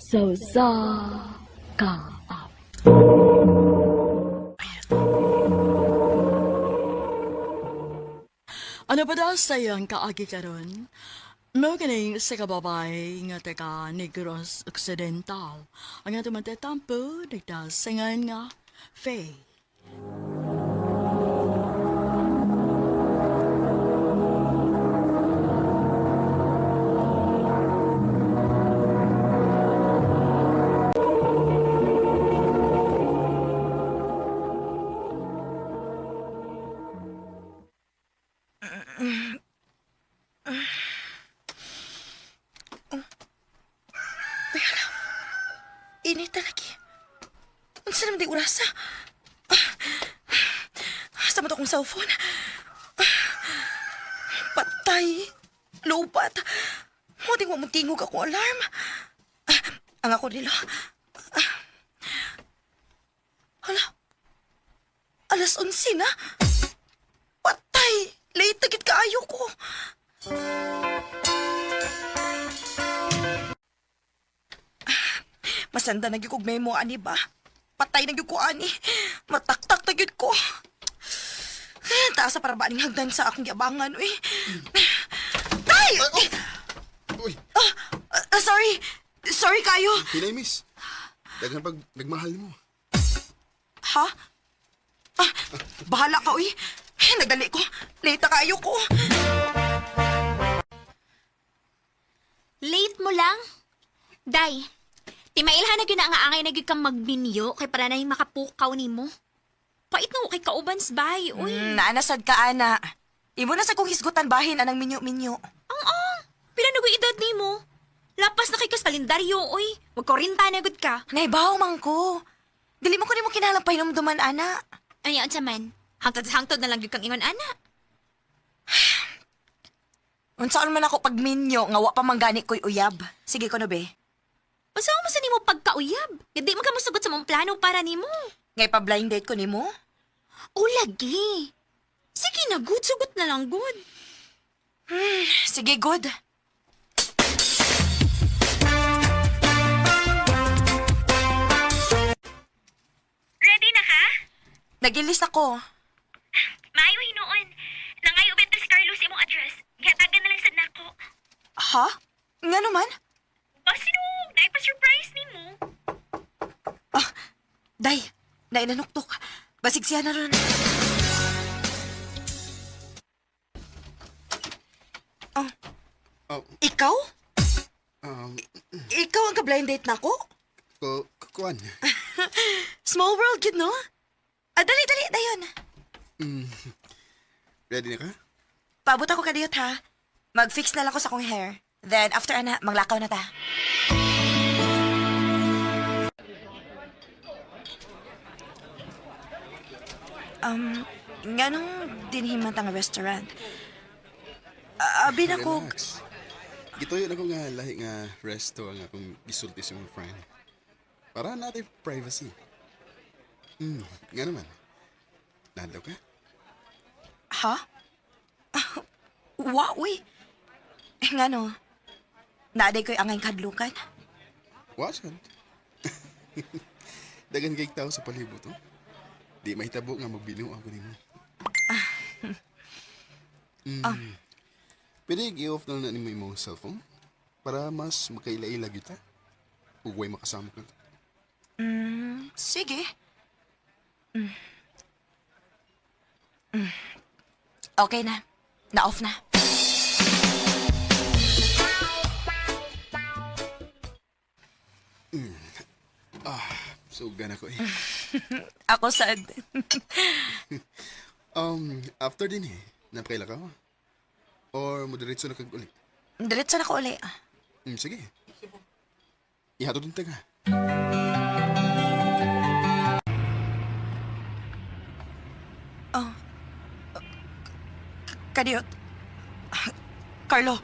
Sa usa ka awit. Ano pa daw sa iyang kaagi karon? Mao kining sa kababay nga taga Negros Occidental. Ang ato man tatampo nagdasingan nga Faye. Init lagi. Unsa naman di orasa? Asa man to akong cellphone? Patay. Lupat. Mo di mo tingog akong alarm. Ang ako nila. Hala. Alas 11 na. Patay. Late na gid kaayo ko. Masanda na gyud kog memo ani ba? Patay na gyud ko ani. Mataktak na gyud ko. Taas sa para ba aning hagdan sa akong giabangan uy. Tay! Uy, Ah, sorry. Sorry kayo. hinay miss. Daghan pag nagmahal mo. Ha? Ah, bahala ka uy. Nagdali ko. Late na kayo ko. Late mo lang? Day, timailhan na gyud na ang angay na gyud kang magbinyo kay para na makapukaw nimo. Pait na kay kaubans bay, uy. Naanasad ka ana. Imo na sa kong hisgutan bahin anang minyo-minyo. Ang ang, pila na gyud edad nimo? Lapas na kay kas kalendaryo, uy. Wag 40 na gud ka. Naibaw man ko. Dili mo ko nimo kinahanglan pahinumduman ana. Ay, unsa man? Hangtod-hangtod na lang gyud kang ingon ana. Unsaon man ako pagminyo nga wa pa man gani ko'y uyab. Sige ko no be. Unsa man sa nimo pagkauyab? Nga di man ka mosugot sa mong plano para nimo. Ngay pa blind date ko nimo? O lagi. Sige na, good. Sugot na lang, good. Sige, good. Ready na ka? Nagilis ako. Maayo hinuon. Nangayo Bentos Carlos imong address. Gihatagan na lang sad nako. Ha? Nga naman? Basino, naipa-surprise nimo. Ah, day, nainanuktok. Basig siya na ron. Oh, Oh, ikaw? um, Ikaw ang ka-blind date nako? ko, kuan. Small world, yun, no? Ah, dali, dali, dayon. Ready na ka? Paabot ako kadiyot, ha? Mag-fix na lang ko sa akong hair. Then, after ana, maglakaw na ta. Um, nganong dinhiman tang restaurant? Abi na ko, Relax. Gituyo na ko nga lahi nga resto ang akong gisulti sa mga friend. Para natin privacy. Nga naman. Nahadlaw ka? Ha? Wa, uy. Eh, ngano? Naaday ko'y angay kadlukan. Wa sad. Dagan kay tao sa palibot, oh. Di mahitabo nga magbino ako nimo. Mm. Pwede i-off na lang na nimo imong cellphone para mas makaila-ila gyud ta. Ug way makasama ka. Sige. Mm. Mm. Okay na. Na-off na. So gana ko eh. Ako sad. After din eh, napakaila ka Or moderatso na kag uli. Diretso na ko uli. Sige. Ihatod din taga. Kadiyot. Carlo,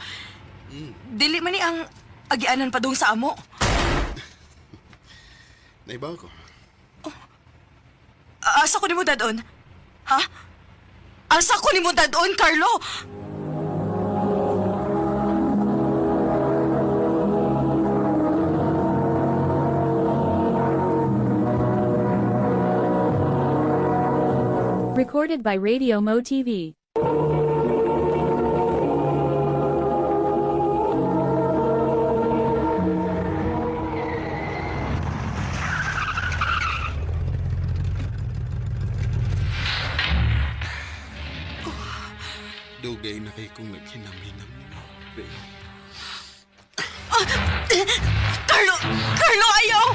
dili man ni ang agianan pa dong sa amo. Naibaw ko. Asa ko nimo dadon? Ha? Asa ko nimo dadon, Carlo? Recorded by Radio Mo TV. Dugay na kay kong naghinam-hinam nimo, Faye. Carlo! Carlo, ayaw!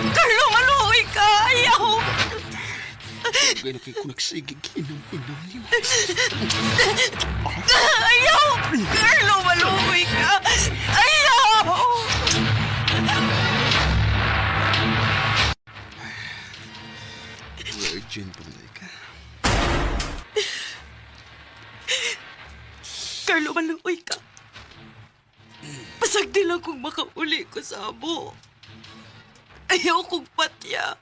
Carlo, maluoy ka! Ayaw! Dugay na kay kong nagsigig hinam-hinam nimo. Ayaw! Carlo, maluoy ka! Ayaw! Virgin pa man ka. Carlo, maluoy ka. Pasagdi lang kung makauli ko sa amo. Ayaw kong patya.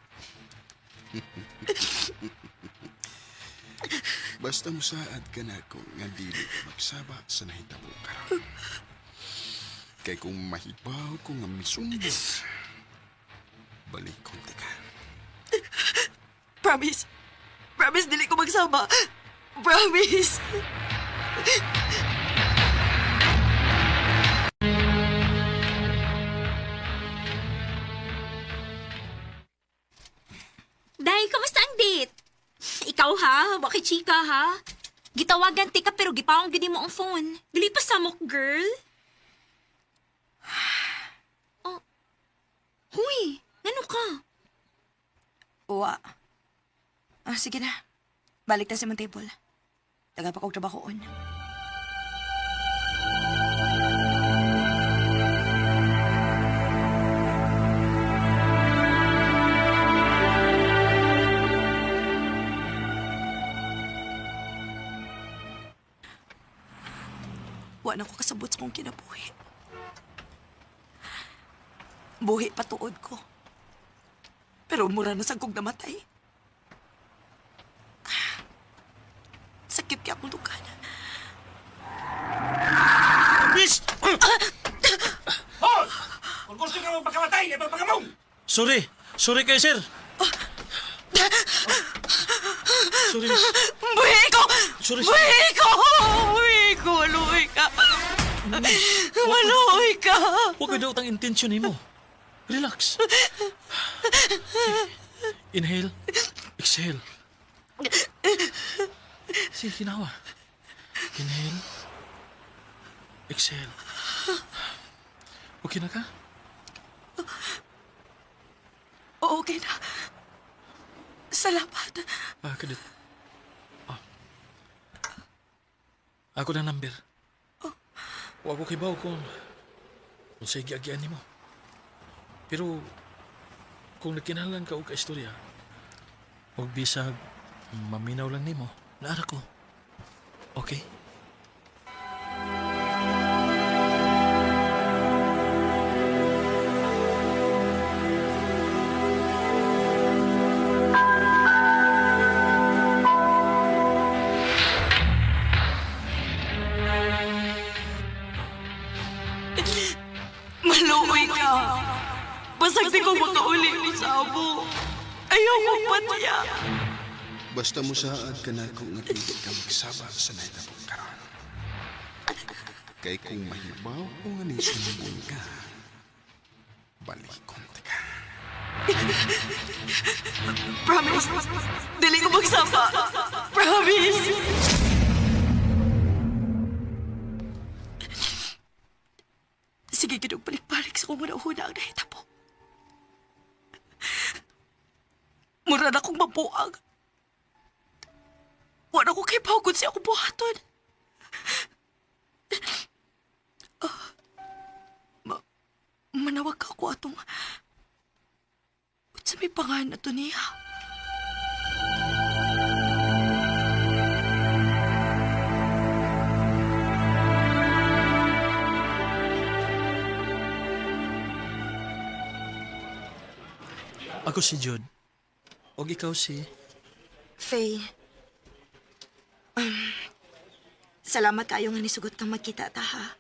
Basta musaad ka na ako nga dili ka magsaba sa nahitabo karon. Kay kung mahibaw ko nga misumbong, balikon ta ka. Promise. Promise, dili ko magsama. Promise. Day, kamusta ang date? Ikaw ha, waki chika ha. Gitawagan ti ka pero gipawang gid mo ang phone. Dili pa samok, girl. Oh. Huy, ngano ka? Uwa. Ah, sige na. Balik ta sa imong table. Taga pa kog trabahoon. Wa na ko kasabot sa kong kinabuhi. Buhi patuod ko. Pero mura na sa kong namatay. Sakit kaya akong lugan. Miss! Hoy! Kung gusto ka magpakamatay, ay pagpakamong! Sorry! Sorry kayo, sir! Sorry, miss. Buhi ko! Sorry, sir. Buhi ko! Buhi ko! Maluoy ka! Maluoy ka! Huwag ko daw ang intensyon nimo. Relax. Inhale. Exhale. Sige, ginawa. Inhale. Exhale. Okay na ka? Oo, okay na. Salamat. Ah, kadit. Ah. Ako na number. Wa ko kibaw kung unsay giagian nimo. Pero kung nagkinahanglan ka og kaistorya, og bisag maminaw lang nimo, naara ko. Okay? Maluoy ka. Basag di ko makauli ko sa amo. Ayaw kong patya. Basta musaad ka na ako nga dili ka magsaba sa nahitabo karon. Kay kung mahibaw ko nga nisumbong ka, balikon ta ka. Promise. Dili ko magsama. Promise. Sige, ginong balik-balik sa kung una-una ang nahitabo. Mura na akong mabuang. Wala ko kay pagod siya akong buhaton. Ah, ma manawag ka ako atong... Sa may pangalan na to niya. Ako si Jude. Og ikaw si Faye. Salamat kayo nga nisugot kang magkita ta ha.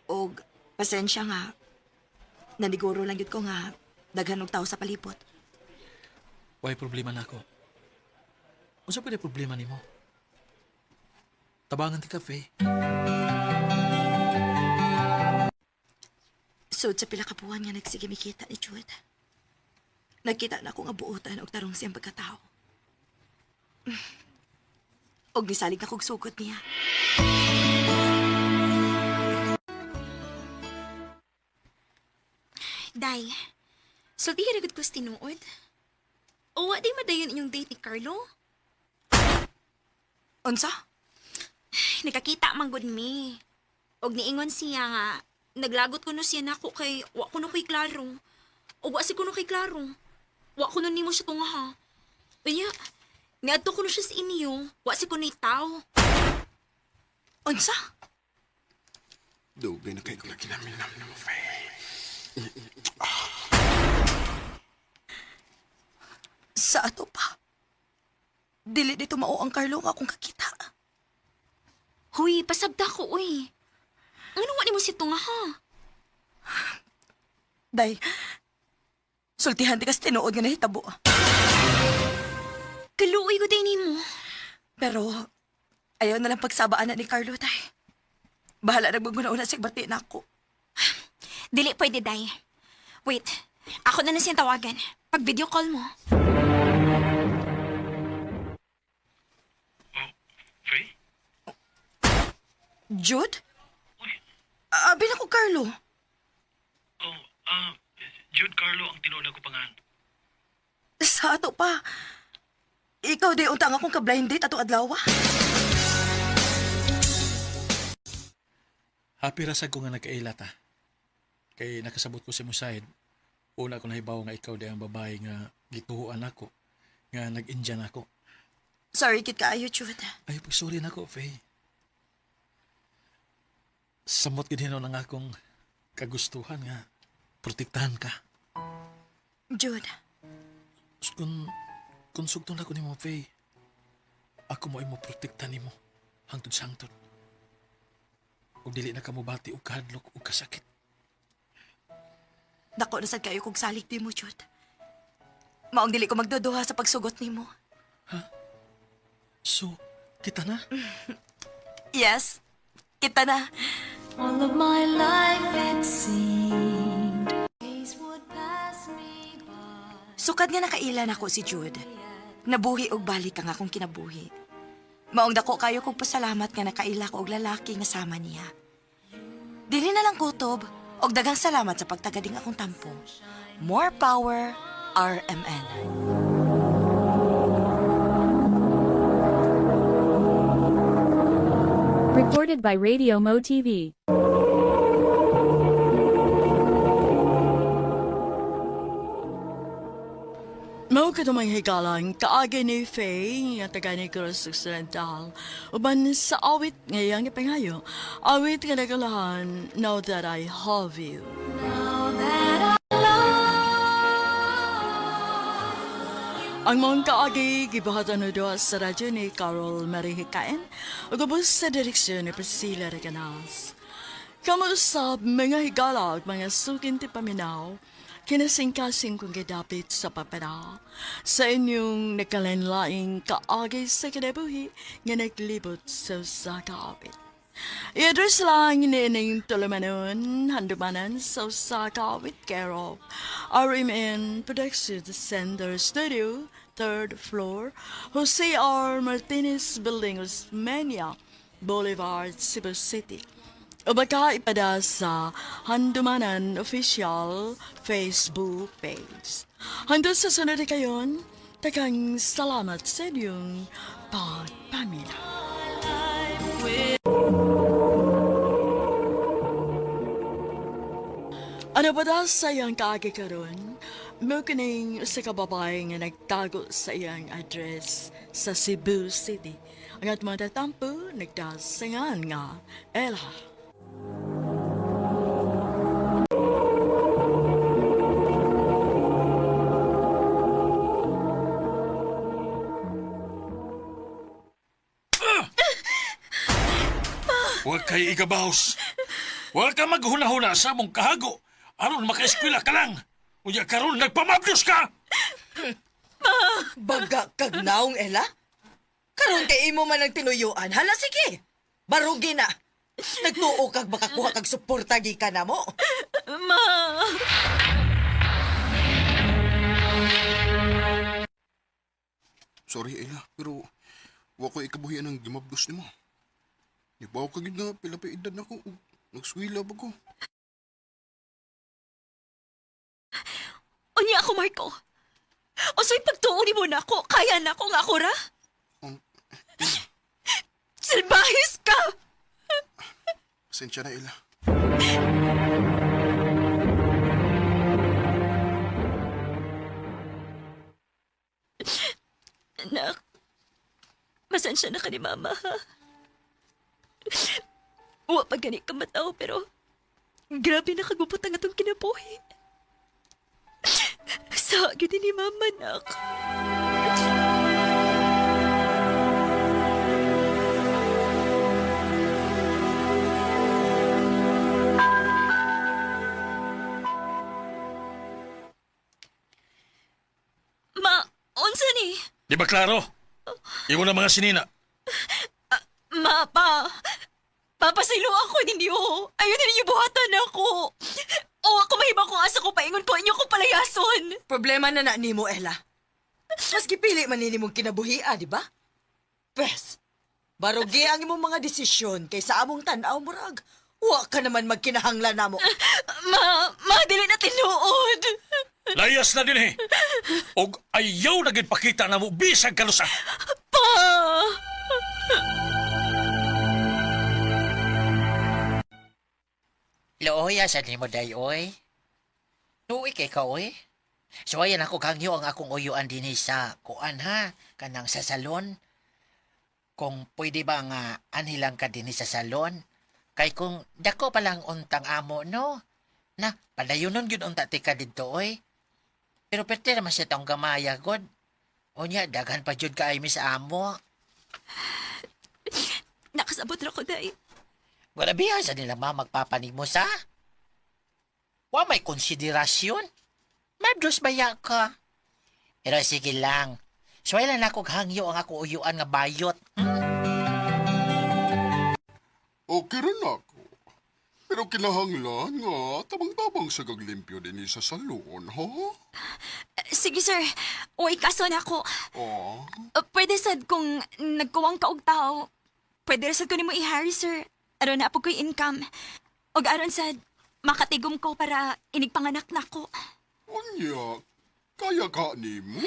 Og pasensya nga. Naniguro lang yun ko nga daghan og tao sa palibot. Way problema na ako. Unsa pa problema nimo? Tabangan ti kafe. Sud sa pila ka buwan nga nagsige mikita ni Jude. Nagkita na ako nga buotan og tarong siyang pagkatao. Og nisalig na kog sugod niya. Day, sultihi ra gud ko sa tinuod. O wa di madayon inyong date ni Carlo? Unsa? Nakakita man gud mi. Og niingon siya nga naglagot kuno siya nako kay wa kuno kay klaro. Og wa si kuno kay klaro. Wa kuno nimo siya tunga ha. Unya, niadto kuno siya sa inyo, wa si kuno tao. Unsa? Dugay na kay ko kinaminam na mo, Faye. Sa ato pa. Dili dito mao ang Carlo nga akong kakita. Huy, pasabta ko uy. Ano wa nimo siya tunga ha? Day, sultihan di kas tinuod nga nahitabo. Kaluoy ko day nimo. Pero, ayaw na lang pagsabaan na ni Carlo, tay. Bahala na una sa bati na ako. Dili pwede day. Wait, ako na lang siyang tawagan. Pag video call mo. Faye? Jude? Abi na ko, Carlo. Oh, Jude Carlo ang tinuod ko pangan. Sa ato pa. Ikaw di unta ang akong ka-blind date atong adlaw. Happy ra sad ko nga nagkaila ta. Kay nakasabot ko sa imong side. Una ko nahibaw nga ikaw di ang babae nga gituhuan ako, nga nag-Indian ako. Sorry, kit kaayo, Jude. Ay, pagsorry na ko, Faye. Samot gid hinon ang akong kagustuhan nga protektahan ka. Jude, Kung sugton ako nimo, Faye, ako mo ay mo protekta nimo hangtod sa hangtod. Ug dili na ka mobati og kahadlok og kasakit. dako na sad kayo kog salig di mo, Jude. Maong dili ko magduduha sa pagsugot nimo. So, kita na. Yes, kita na. All of my life it seemed days would pass me by. Sukad nga nakailan ako si Jude. Nabuhi og balik ang akong kinabuhi. Maong dako kayo kog pasalamat nga nakaila ko og lalaki nga sama niya. Dili na lang kutob og daghang salamat sa pagtagading akong tampo. More power, RMN. Recorded by Radio Mo TV. Mao kadumang higalang kaagi ni Faye nga taga Negros Occidental uban sa awit ngayang ipangayo. Awit nga nagulahan, Now That I Have You. Now that I Ang mong kaagi gibuhatan no doa sa radyo ni Carol Marie Hikain ug ubos sa direksyon ni Priscilla Reganas. Kamuusap mga higala ug mga sukin ti paminaw, kinasingkasing kong gidapit sa papara sa inyong nakalanlaing kaagi sa kinabuhi nga naglibot sa usa ka awit. I-address lang nining tulumanon, handumanan sa usa ka awit care of RMN Production Center Studio, third floor, Jose R. Martinez Building, Osmeña Boulevard, Cebu City. O baka ipada sa Handumanan Official Facebook page. Hanggang sa sunod kayon, tagang salamat sa inyong pagpamina. Ano ba daw sa iyang kaagi karon? Mo kining usa ka babae nga nagtago sa iyang address sa Cebu City. Ang at mga tatampo, nagdasingan nga Ella. Huwag kay igabaws. Huwag ka maghuna-huna sa mong kahago. Aron makaeskwela ka lang. Unya karon nagpamabdos ka! Baga kag naong, Ella? Karon kay imo man ang tinuyuan. Hala, sige. Barugi na. Nagtuo kag makakuha kag suporta gikan namo. Ma! Sorry, Ella, pero wa ko ikabuhian ang gimabdos nimo. Di ba ako kagid na pila pa edad na ko ug nagswila ba ko? Unya ako, Marco. Usay pagtuo ni mo na ako, kaya na ako nga ako ra. Salbahis ka! Pasensya na, Ella. Anak, pasensya na ka ni Mama, ha? Wa pa gani ka mataw, pero grabe na kagupot ang atong kinabuhi. Sa gyud ni Mama, nak. Ma, unsa ni? Di ba klaro? Iwo na mga sinina. Ma, pa. Papasaylo ako ninyo. Ayun na ninyo buhatan ako. O ako mahima kung asa ko paingon ko inyo ko palayason. Problema na na nimo, Ella. Mas gipili man nini mong kinabuhia, di ba? Pes, barugi ang imong mga desisyon kay sa among tan-aw murag. Wa ka naman magkinahanglan namo. Ma, ma, dili na tinuod. Layas na din eh. Og ayaw na gid pakita na mo bisag kalusa. Pa! Looy, asa ni mo day, oy? Nuwi kay ka, oy. So, ayan ako kangyo ang akong uyuan din sa kuan, ha? Kanang sa salon. Kung pwede ba nga anhilang ka din sa salon? Kay kung dako pa lang untang amo, no? Na, padayonon gyud unta ti ka didto, oy. Pero perte naman siya taong gamaya, god. Unya, daghan pa jud kaay mi sa amo. Nakasabot ra ko, day. Wala biya sa nila ma magpapanig mo sa? Wa may konsiderasyon. Mabdos baya ka. Pero sige lang. Suway lang ako hangyo ang ako uyuan nga bayot. Okay rin ako. Pero kinahanglan nga, tabang-tabang sa gaglimpyo din sa salon, ha? Sige, sir. Uy, kaso na ako. Ah, Pwede sad kung nagkuwang ka og tao. Pwede ra sad ko nimo i-hire, sir. Aron na po ko'y income. Og aron sad, makatigom ko para inigpanganak na ko. unya, kaya ka nimo?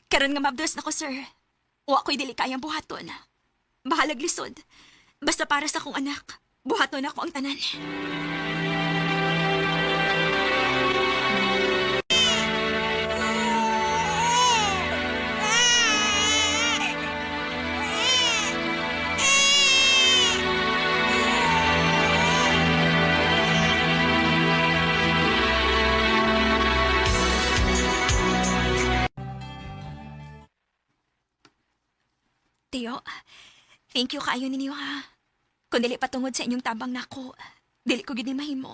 Karon nga mabdos na ko, sir. Wa ko'y dili kayang buhaton. Bahalag lisod. Basta para sa akong anak, buhaton ako ang tanan. Tiyo, thank you kaayo ninyo ha. Kung dili patungod sa inyong tabang nako, dili ko gid ni mahimo.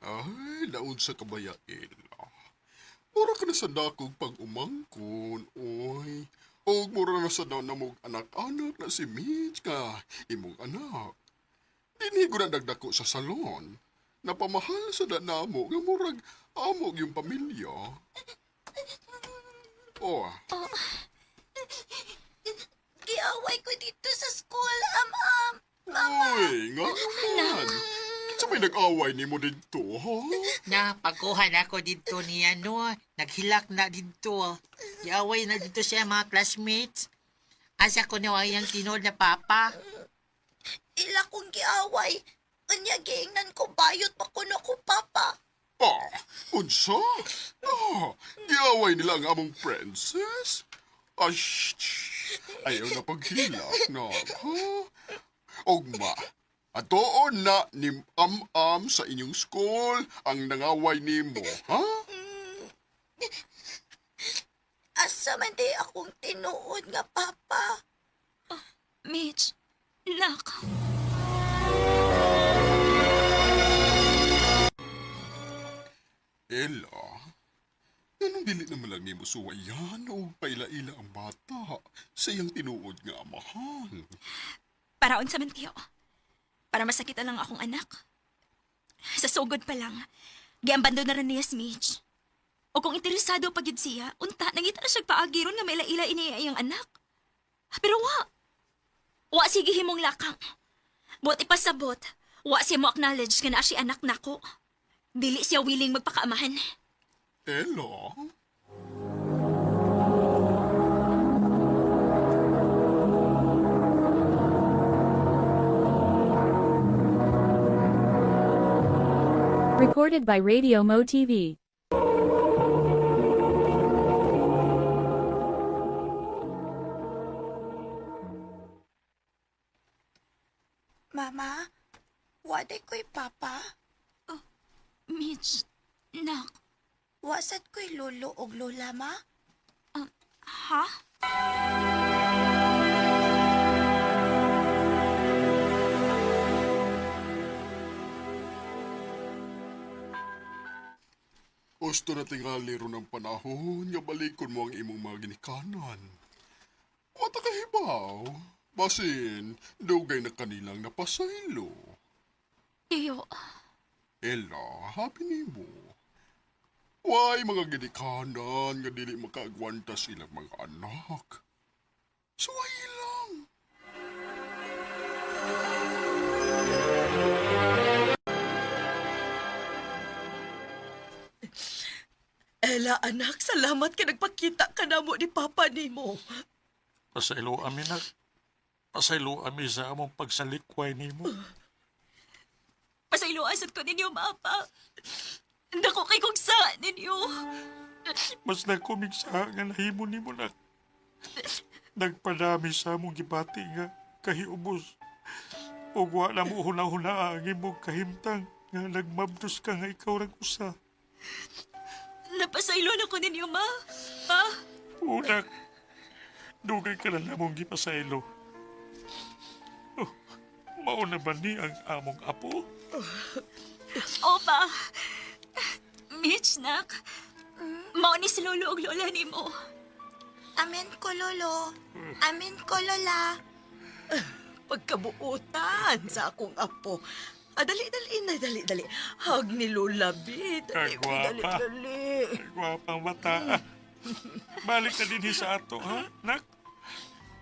Ay, laon sa kabaya, Ella. Mura ka na sa dakong pag-umangkon, oy. Og mura na sa na mong anak-anak na si Mitch ka, imong anak. Dinhi ko na dagdako sa salon. Napamahal sa danamo nga murag amo yung pamilya. Oh, Giaway ko dito sa school, am-am. oy, nga naman. Kinsa may nag-away nimo didto, ha? Na, pagkuha na ako dito niya, no? Naghilak na dito. Iaway na dito siya mga classmates. Asa ko na ang tinuod na papa. Ila kong giaway. Unya giingnan ko bayot pa kuno ko papa. Ah, unsa? Ah, giaway nila ang among princess? Ash, ayaw na paghilak na, ha? Ogma, atoon na ni am-am sa inyong school ang nangaway nimo, ha? Asa man di akong tinuod nga papa. Mitch, nak. Ella, anong Dili naman lang nimo suwayan o paila-ila ang bata sa iyang tinuod nga amahan. Para unsa man tiyo. Para masakit lang akong anak. Sa sugod pa lang, giambando na rin niya si Mitch. O kung interesado pa gyud siya, unta, nangita na siya paagi ron nga maila-ila ini iyang anak. Pero wa. Wa sige himong lakang. Buot ipasabot, wa siya mo acknowledge nga naa siya anak nako. Dili siya willing magpakaamahan. Ella? Recorded by Radio Mo TV. Mama, waday ko'y papa. Oh, Mitch, nak, Wasad ko'y lolo og lola, ma. ha? Gusto na tingali ron ang panahon nga balikon mo ang imong mga ginikanan. Wata kahibaw. Basin, dugay na kanilang napasaylo. Tiyo, Ella, happy nimo. Why mga ginikanan nga dili makaagwanta silang mga anak? Suway lang. Ella, anak, salamat kay nagpakita ka namo ni Papa nimo. Pasaylo ami nak. Pasaylo ami sa among pagsalikway nimo. pasayloan ko ninyo, mapa. Dako kay kong sa ninyo. Mas nagkumig sa nga nahimo nimo nak. Nagpadami sa among gibati nga kahiubos. Ug wa na mo huna-huna ang imong kahimtang nga nagmabdos ka nga ikaw rang usa. Napasaylo na ko ninyo, ma. Pa, Unak, dugay ka na namong gipasaylo. Oh, mauna ba ni ang among apo? opa. Mitch, nak. Mao ni si lolo og lola nimo. Amin ko, lolo. Amin ko, lola. Pagkabuotan sa akong apo. Ah, dali, dali na, dali, dali. Hag ni Lola B. Dali, Kagwapa. dali, dali. Gwapang bata. Balik na dinhi sa ato, ha? Nak?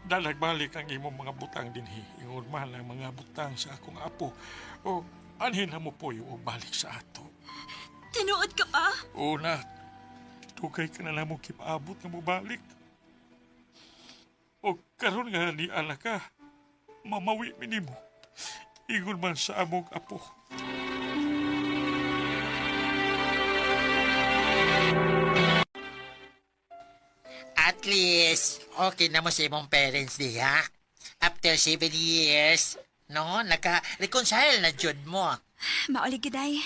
Dalag balik ang imong mga butang dinhi. Ingon man ang mga butang sa akong apo. O anhin na mo po yung balik sa ato. Tinuod ka pa? O nak, dugay ka na namo kipaabot nga mobalik. O karon nga ni ala ka, mamawi mi nimo. Ingon man sa among apo. At least, okay na mo sa imong parents diha. After 7 years, no, naka-reconcile na jud mo. Mauli giday.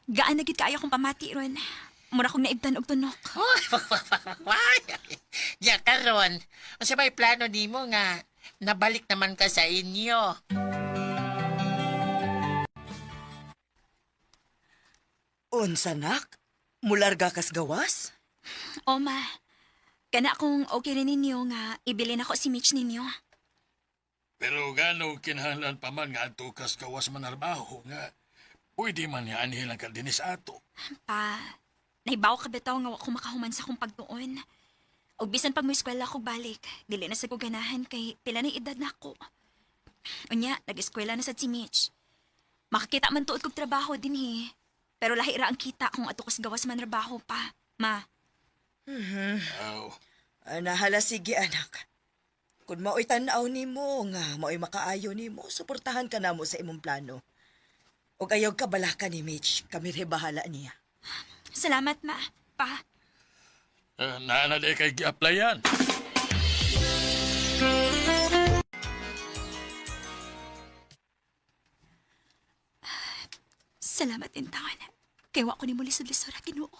Gaan na gid kaayo akong pamati ron. Mura kong naibtan og tunok. Ya karon, unsa may plano nimo nga nabalik naman ka sa inyo? Unsa, nak? Mularga kas gawas? O ma, kana kung okay rin ninyo nga ibilin ako si Mitch ninyo. Pero gano kinahanglan pa man nga adto kas gawas manarbaho nga pwede man nga anhin lang ka dinhi sa ato. Pa, nahibaw ka bitaw nga wa ko makahuman sa akong pagtuon. Og bisan pag mo eskwela ko balik, dili na sa ko ganahan kay pila na edad na ako. Unya, nag-eskwela na sad si Mitch. Makakita man tuod kog trabaho dinhi. Pero lahi ra ang kita kung ato kas gawas man trabaho pa. Ma, Aw, Ah, nahala, sige, anak. Kung mao'y tan-aw nimo nga mao'y makaayo nimo, suportahan ka namo sa imong plano. Og ayaw ka balaka ni Mitch, kami rin bahala niya. salamat ma. Pa, naa na di kay gi-applyan. salamat din taon. Kay wa ko nimo lisod-lisod ra Ginoo.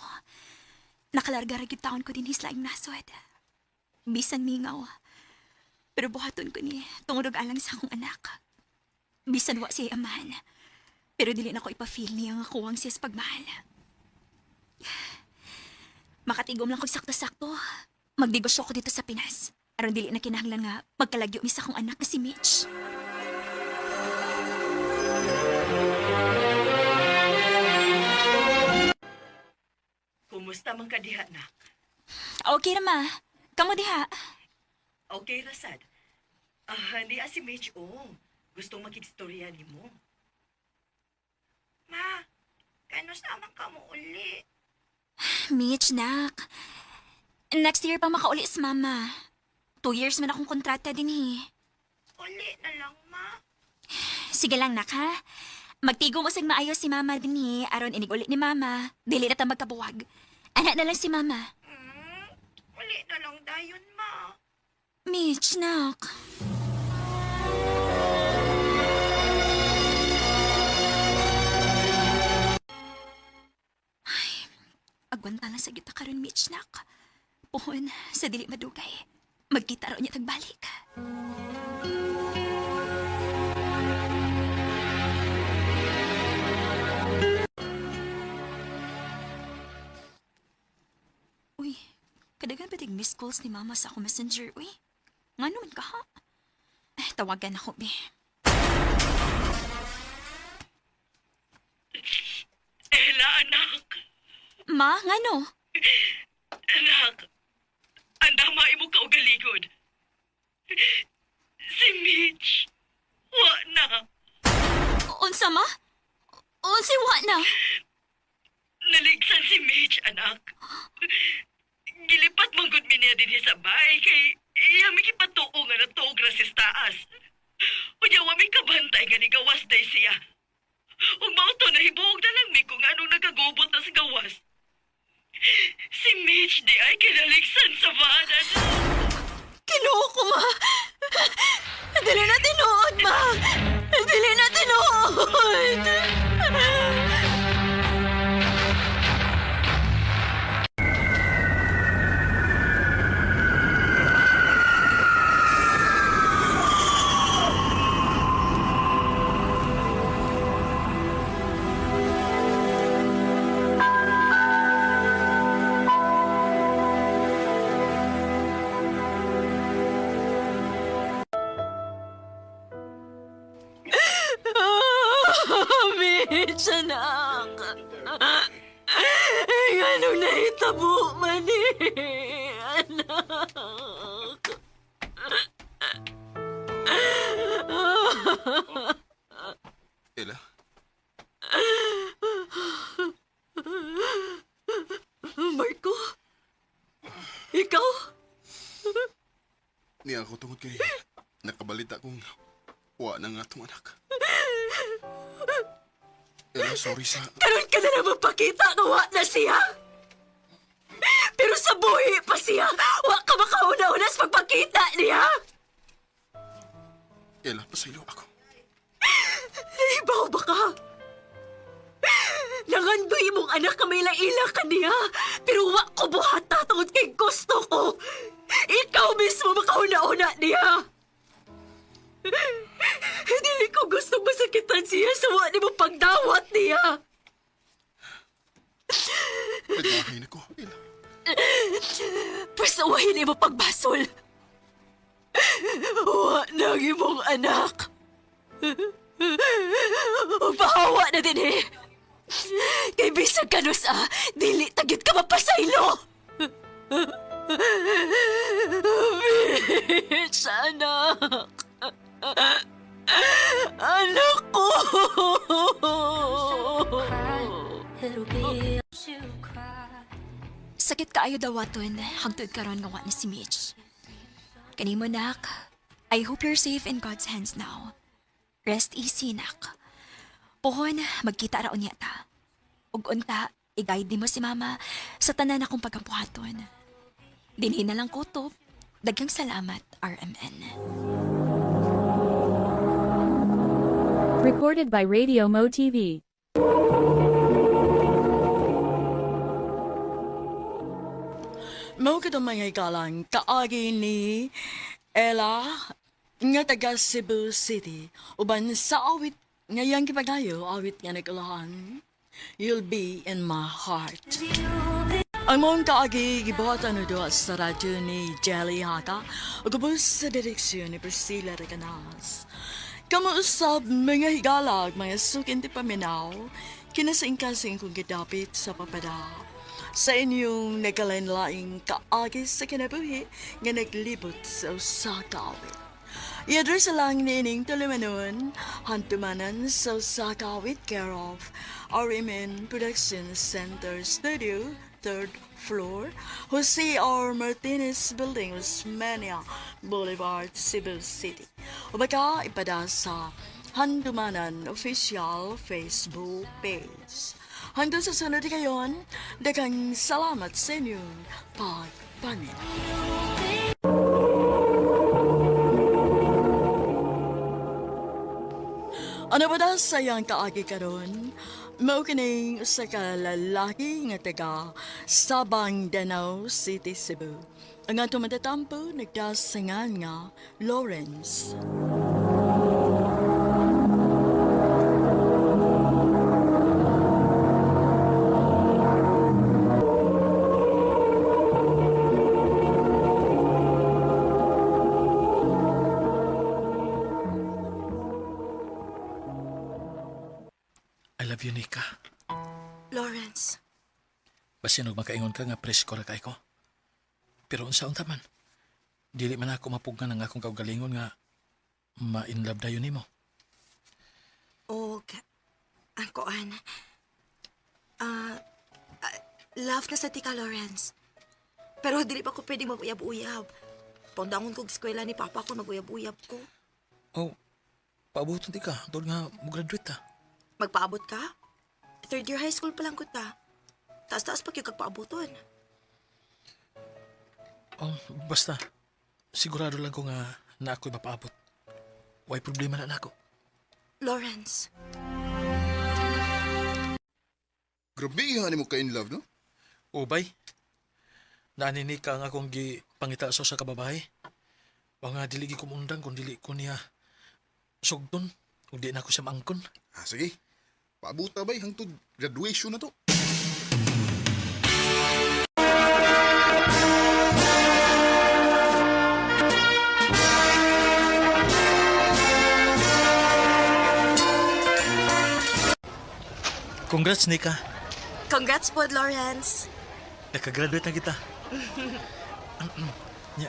Nakalarga ra gyud taon ko dinhi sa laing nasod. Bisan mingaw. Pero buhaton ko ni tungod og alang sa akong anak. Bisan wa siya amahan. Pero dili na ko ipa-feel niya nga kuwang siya sa pagmahal. Makatigom lang kog sakto-sakto. Magdegosyo ko dito sa Pinas. Aron dili na kinahanglan nga magkalagyo mi sa akong anak na si Mitch. Kumusta man ka diha, nak? Okay ra ma. Kamo diha. Okay, Rasad. Ah, niya si Mitch, oh. Gustong makigstorya ni mo. Ma, kano sa man ka mo uli? Mitch, nak. Next year pa makauli si mama. 2 years man akong kontrata din eh. Uli na lang, ma. Sige lang, nak, ha? Magtigom usag maayo si mama din eh. Aron inig uli ni mama. Dili na ta magkabuwag. Anak na lang si mama. Uli na lang dayon, ma. Mitch, nak. Ay, agwanta lang sa gita karon, Mitch, nak. Puhon, sa dili madugay. Magkita raw niya tagbalik. Uy, kadagan ba tig missed calls ni Mama sa ako messenger, uy? Nga naman ka, ha? Ay, tawagan ako, be. Ella, anak. Ma, nga no? Anak. Andama imo kaugalingon. Si Mitch. Wa na. Unsa, ma? Unsa wa na? Naligsan si Mitch, anak. Gilipat man gud mi niya dinhi sa bay kay iya mi gipatuo nga natuog ra siya sa taas. Unya wa mi kabantay nga nigawas day siya. Ug mao to nahibuog na lang mi kung anong nagagubot na sa gawas. Si Mitch di ay kinaligsan sa van, anak. Kinuo ko, ma. Dili na tinuod, ma. Dili na tinuod. Mitch, anak. Ay, anong nahitabo man eh, anak. Ella, Marco? Ikaw? niya ako tungod kay nakabalita kong wa na nga itong anak. Ella, sorry sa... Karon ka na naman pakita nga wa na siya. Pero sa buhi pa siya, wa ka makauna-una sa pagpakita niya. Ella, pasaylo ako. Ibaw ba ka? Nangandoy mong anak ka may laila ka niya. Pero wa ko buhata tungod kay gusto ko. Ikaw mismo makauna-una niya. Hindi ko gusto masakitan siya sa wa nimo pagdawat niya. Nagmahay na ko, Ella. Pasawahin mo pagbasol. Wa na ang imong anak. Pahawa na din eh. Kay bisag kanus ah, dili tagit ka mapasaylo. Bitch, anak. Anak ko. It'll be you cry. Sakit kaayo dawaton hangtod karon nga wa na si Mitch. Kanimo nak, I hope you're safe in God's hands now. Rest easy nak. Pohon, magkita ra unya ta. Ug unta, i-guide nimo si mama sa tanan akong pagampuhaton. Dinhi na lang kutob. Daghang salamat, RMN. Recorded by Radio Mo TV. Mao kadtong mga hikalang kaagi ni Ella nga taga Cebu City uban sa awit nga iyang gipagayo awit nga nagulahan, "You'll Be in My Heart." Ang mong kaagi gibuhatan o sa radyo ni Jelly Haka ug ubos sa direksyon ni Priscilla Recanas. Kamuusap mga higalag, mga sukin ti paminaw, kinasingkasing kong gidapit sa papada. Sa inyong nagkalain-laing kaagi sa kinabuhi nga naglibot sa usa ka awit. I-address lang niining tulumanon, hantumanan sa usa ka awit care of RMN Production Center Studio, third floor, Jose R. Martinez Building, Osmeña Boulevard, Cebu City. O baka ipada sa Handumanan Official Facebook page. Hanggang sa sunod kayon, daghang salamat sa inyong pagpaminaw. Ano ba da sayang kaagi karon? Mao kining usa ka lalaki nga taga Sabang Danao City, Cebu. Ang atong matatampo nagdasingan nga Lawrence. I love you, Nika. Lawrence, Basin og makaingon ka nga presko ra kay ko. Pero unsa-unta man. Dili man ako mapugnan ang akong kaugalingon nga ma-inlove dayon nimo. og ang kuan. Ah, ah, love na sa tika, Lawrence. Pero dili pa ko pwedeng mag-uyab-uyab. Pundangon kog eskwela ni Papa kung mag-uyab-uyab ko. Oh, paabuton di ka. Doon nga mo-graduate ta. Magpaabot ka? Third year high school pa lang ko ta. Taas-taas pa kay kag paaboton. Oh, basta. Sigurado lang ko nga na ako'y mapaabot. Way problema na nako. Lawrence, Grabe ni mo ka in love, no? Ubay. Naanini ka ang akong gipangita sa usa ka babae. Wa nga dili gi kumundang kung dili ko niya sugdon ug di na ko siya maangkon. Ah, sige. Paabuta bay hangtod graduation na to. Congrats, Nika. Congrats po, Lawrence. Nakagraduate na kita. Nya,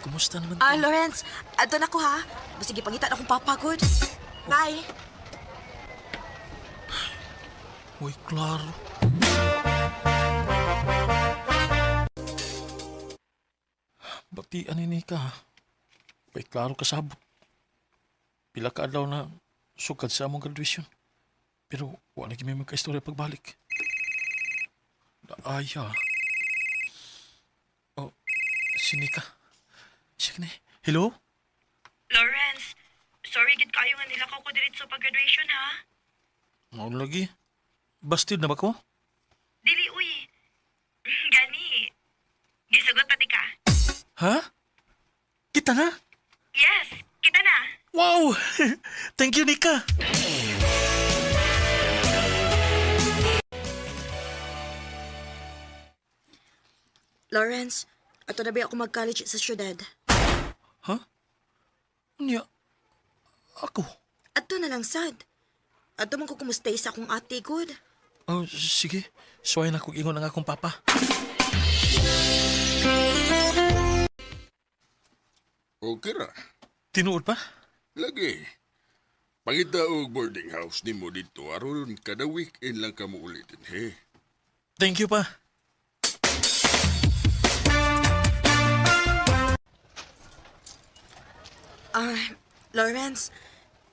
kumusta naman? Ah, Lawrence, adto na ko ha. Basig gipangita na akong papa gud. Bye. Uy, klaro. Batian ni Nika. Ha? Uy, klaro kasabot. Pila ka adlaw na sukad sa among graduation. Pero wala gyud may magkaistorya pagbalik. Daaya. Oh, si Nika. Siya ni. Hello? Lawrence, sorry gid kayo nga nilakaw ko diretso pag graduation ha. Mao lagi. Bastid na ba ko? Dili uy. Gani. Gisugot pa ti ka. Ha? Kita na? Yes, kita na. Wow! Thank you, Nika. Lawrence, ato na ba ako mag-college sa syudad? Ha? Unya, ako? Ato na lang sad. Ato man ko kumustay sa akong ate gud. Oh, sige. Suway na kong ingon ang akong papa. Okay ra. Tinuod pa? Lagi. Pangita og boarding house nimo dito aron kada weekend lang ka mo ulitin, he. Thank you pa. Ah, Lawrence,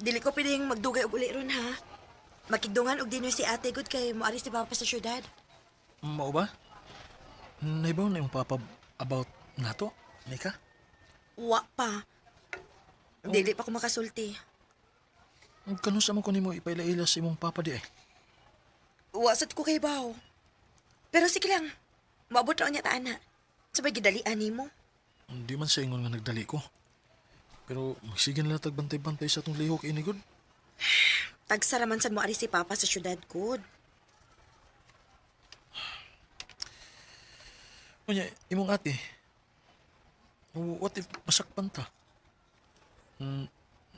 dili ko pwedeng magdugay og uli ron ha. Makigdungan og dinner si ate gud kay moari si papa sa syudad. Mao ba? Naibaw na yung papa about nato, Nika? Wa pa. Dili pa ko makasulti. Kano sa mo ko nimo ipaila-ila sa imong papa di ay? Wa sad ko kay baw. Pero sige lang. Maabot ra niya ta ana. Sabay gidalian nimo. Hindi man sa ingon nga nagdali ko. Pero magsige na lang tagbantay-bantay sa atong lihok inigod. Tagsa ra man sad moari si papa sa syudad gud. Unya, imong ate. What if masakpan ta?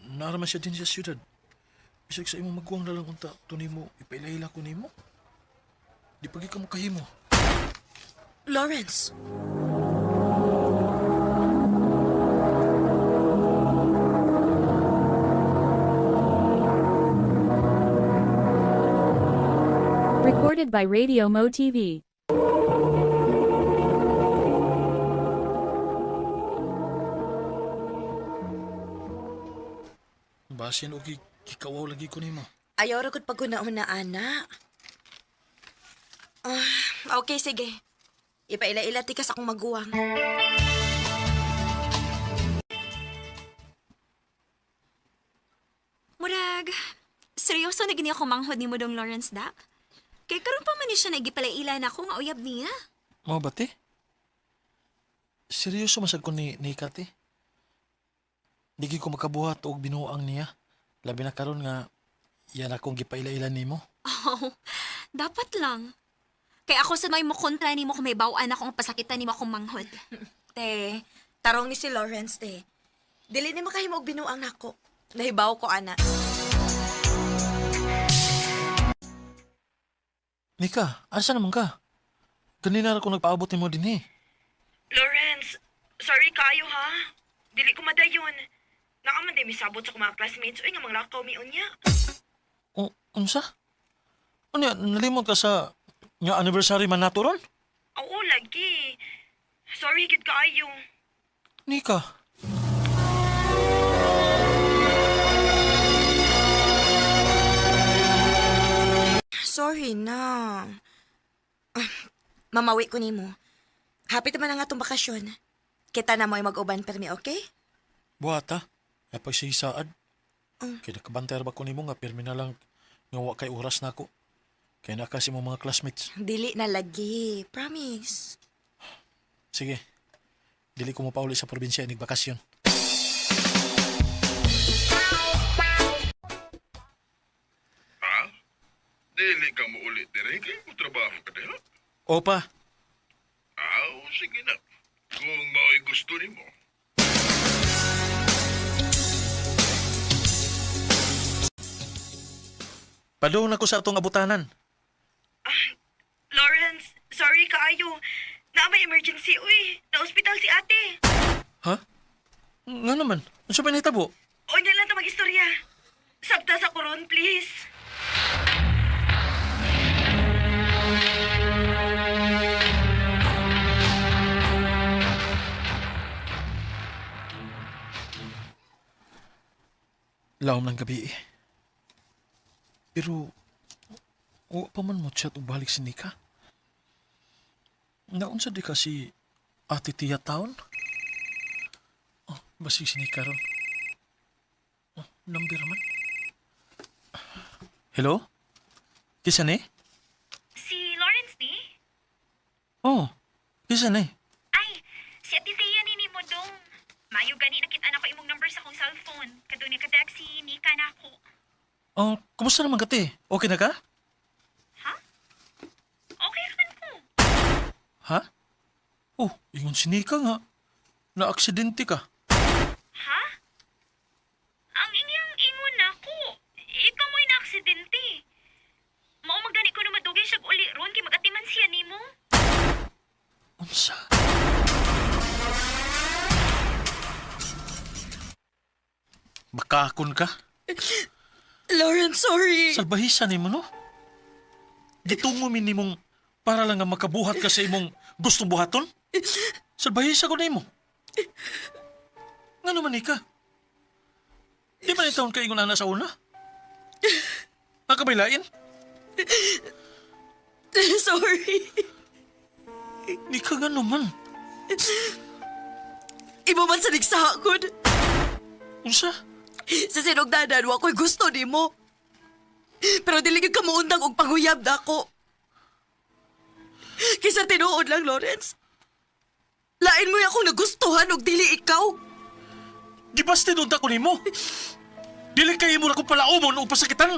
Naaraman siya din sa syudad. Bisag sa imong maguwang na lang unta, tunay mo, ipaila-ila ko nimo. Di pagi ka makahimo. Lawrence. Recorded by Radio Mo TV. Basin og gikawaw lagi ko nimo. Ayaw ra gud paghuna-huna, ana. Ah, okay, sige. Ipaila-ila ti ka sa akong maguwang. Murag, seryoso na gini ako manghod ni mo dong Lawrence da? Kay karon pa man ni siya nagipalaila na ako nga uyab niya. Mao ba te? Seryoso masag ko ni Nika te. Di gyud ko makabuhat og binuang niya. Labi na karon nga yan akong gipaila-ila nimo. Oh, dapat lang. Kay ako sa may mo kontra nimo kung may bawaan ako ang pasakitan nimo akong manghod. Te, tarong ni si Lawrence, te. Dili ni makahimo og binuang nako. Nahibaw ko, ana. Nika, asa naman ka? Ganina ra ko nagpaabot nimo dinhi. Lawrence, sorry kayo ha. Dili ko madayon. Nakaman din misabot sa akong mga classmates. Uy, nga manglakaw mi unya. O, unsa? Ano nalimot ka sa nga anniversary man nato ron? Oo, lagi. Sorry, gid kaayo. Nika. Sorry na. Ah, mamawi ko nimo. Happy naman ang atong bakasyon. Kita na mo ay mag-uban permi, okay? Buhat ha. Ay pagsisaad. Kaya nakabantay ra ba ko nimo nga pirmi na lang nga wa kay oras nako. Kaya na kasi mo mga classmates. Dili na lagi. Promise. Sige. Dili ko mopauli sa probinsya inig bakasyon. Ha? Dili ka mo ulit dire kay mo trabaho ka diha. Opa, Aw, sige na. Kung mao'y gusto nimo. Padung na ko sa atong abutanan. Lawrence, sorry kaayo. Na may emergency, uy. Na-hospital si ate. Ha? Nga naman, unsa pa nahitabo? Unya lang ta mag-istorya. Sabta sa koron, please. Laom ng gabi eh. Pero, wa pa man mo chat og balik si Nika. Naunsa di ka si Ate Tia Town? Oh, basig si Nika ron. Oh, number man. Hello? Kisa ni? Si Lawrence ni? Oh, kisa ni? Ay, si Ate Thea ni nimo dong. Mayo gani nakita na ko imong number sa akong cellphone. Kadto ni ka si Nika na ako. Oh, kumusta naman ka, te? Okay na ka? Okay raman ko. Ha? Oh, ingon si Nika nga. Na-aksidente ka. Ha? Ang inyang ingon nako. Ikaw mo'y naaksidente. Mao magani ko na madugay siya uli ron kay magatiman siya nimo. Unsa? Bakakon ka? Lawrence, sorry. Salbahisa nimo no? Gitungo mi nimong para lang nga makabuhat ka sa imong gustong buhaton? Salbahisa ko nimo. Ngano man ka? Di ba ni taon ka ingon ana sa una? Nakabaylain? Sorry. Di ka nga naman. Imo man sa nagsakod. Unsa? Sa sinugdanan, wa ko'y gusto nimo. Pero dili gyud ka muundang og panguyab nako. Kaysa tinuod lang, Lawrence. Lain mo akong nagustuhan og dili ikaw. Di ba tinunta ko nimo? Dili kayo mo na kong palaumon o pasakitan.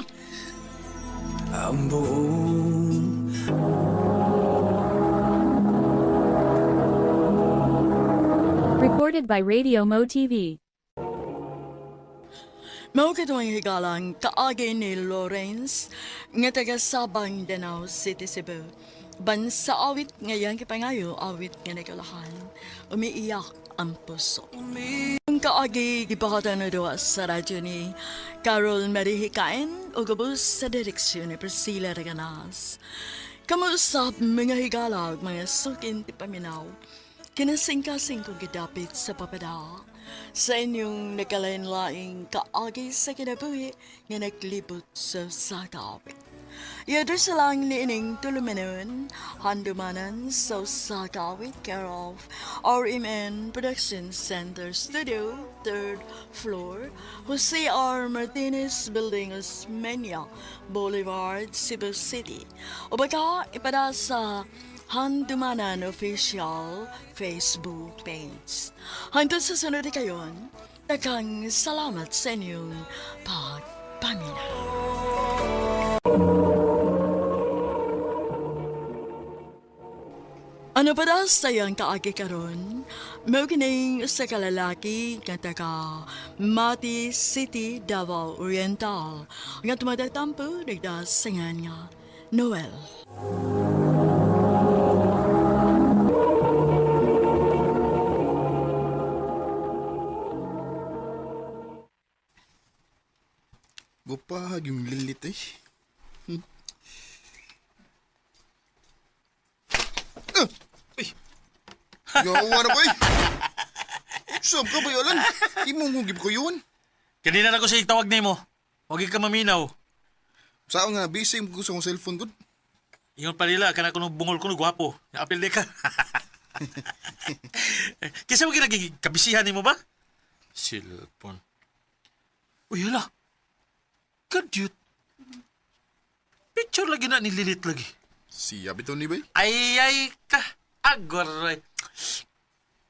Ang buong Recorded by Radio Mo TV. Mao katuwang higalang kaagi ni Lawrence nga taga Sabang, Danao City, Cebu. Bansa awit ngayon kipangayo awit nga nagalahan. Umiiyak ang puso. Ang kaagi gibahatan na duwa sa radyo ni Carol Marie Hikain o gabos sa direksyon ni Priscilla Reganas. Kamusap mga higalag, mga sukin ti paminaw. Kinasingkasing kong gidapit sa papada sa inyong nagkalain-laing kaagi sa kinabuhi nga naglibot sa sakawit. Yador sa lang niining tulumanon, handumanan sa sakawit care of RMN Production Center Studio, 3rd floor, Jose R. Martinez Building, Osmeña Boulevard, Cebu City. O baka ipada sa Handumanan Official Facebook page. Hanggang sa sunod na kayon, daghang salamat sa inyong pagpaminaw. Ano pa daw sa iyang kaagi karon? Mao kining usa ka lalaki nga taga Mati City, Davao Oriental. Nga tumatatampo nagdasingan nga Noel. Gupahag yung lilit eh. Ah! Ay! Yawa na ko eh! Saan ka ba yalan? Imong ko yun. Kanina na ko sa tawag nimo. Huwag ka maminaw. Saan nga, busy mo ko sa akong cellphone ko. Ingon pa nila, kana kuno bungol kuno gwapo. Apil di ka. Kisa mo ginaging kabisihan nimo ba? Silpon. Uy, hala. Kadyut. Picture lagi na ni Lilith lagi. Siya bitaw ni bay? Ay, ay ka. Agoray.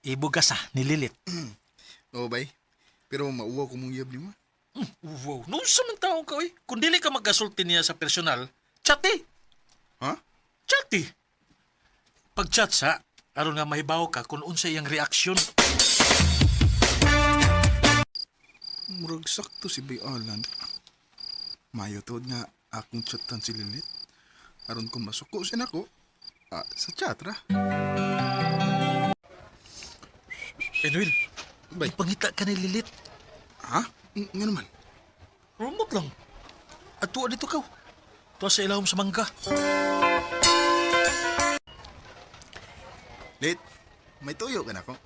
Ibugas ah, ni Lilith. Oo bay. Pero mauwaw ko mong yab ni mo. Wow, nung sa man taong ka, oy. Kung dili ka magkasulti niya sa personal, chat eh. Ha? Chat eh. Pag chat sa, aron nga mahibaw ka kung unsa iyang reaksyon. Murag sakto si Bay Alan. Mayo tuod nga akong chatan si Lilith. Aron kung masuko siya nako, ah, sa chat ra. Enwil, Bay. pangita ka ni Lilith. Ha? Nga naman. Remote lang. At tuwa dito ka. Tuwa sa ilawom sa mangga. Lit, may tuyo ka nako.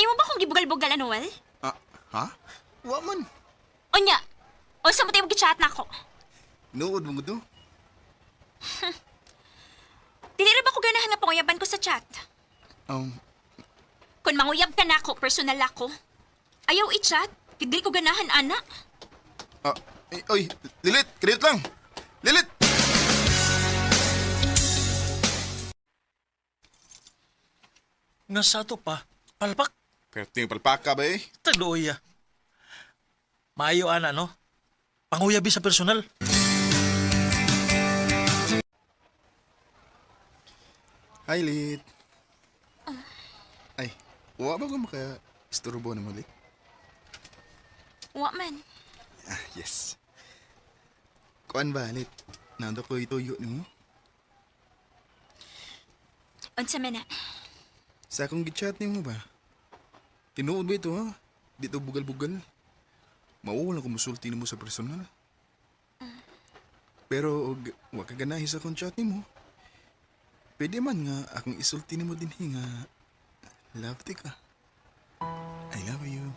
Imo ba kong gibugal-bugal, Noel? Ah, ha? Wa man. Unya, unsa mo tayo mag-chat na ako? Nood mo to. Dili ra ba ko ganahan nga panguyaban ko sa chat? Kung manguyab ka na ako, personal ako. Ayaw i-chat. Dili ko ganahan, ana. Ah, ay, oy, Lilith, kredit lang. Lilith! Nga sa ato pa, palpak. Perting palpaka ba eh? Tagluoy ah. Maayo ana, no? Panguyabi sa personal. Hi, Lit. Ay, wa ba ko maka isturbo na mo, Lit? Wa man. Ah, yes. Kuan ba, Lit? Nando ko ituyo nimo. Unsa man na. Sa akong gichat nimo ba? Tinuod ba ito, ha? Dito bugal-bugal. Mauwala ko musulti nimo sa personal. Pero og wa ka ganahi sa akong chat nimo. Pwede man nga akong isulti nimo dinhi nga love ti ka. I love you.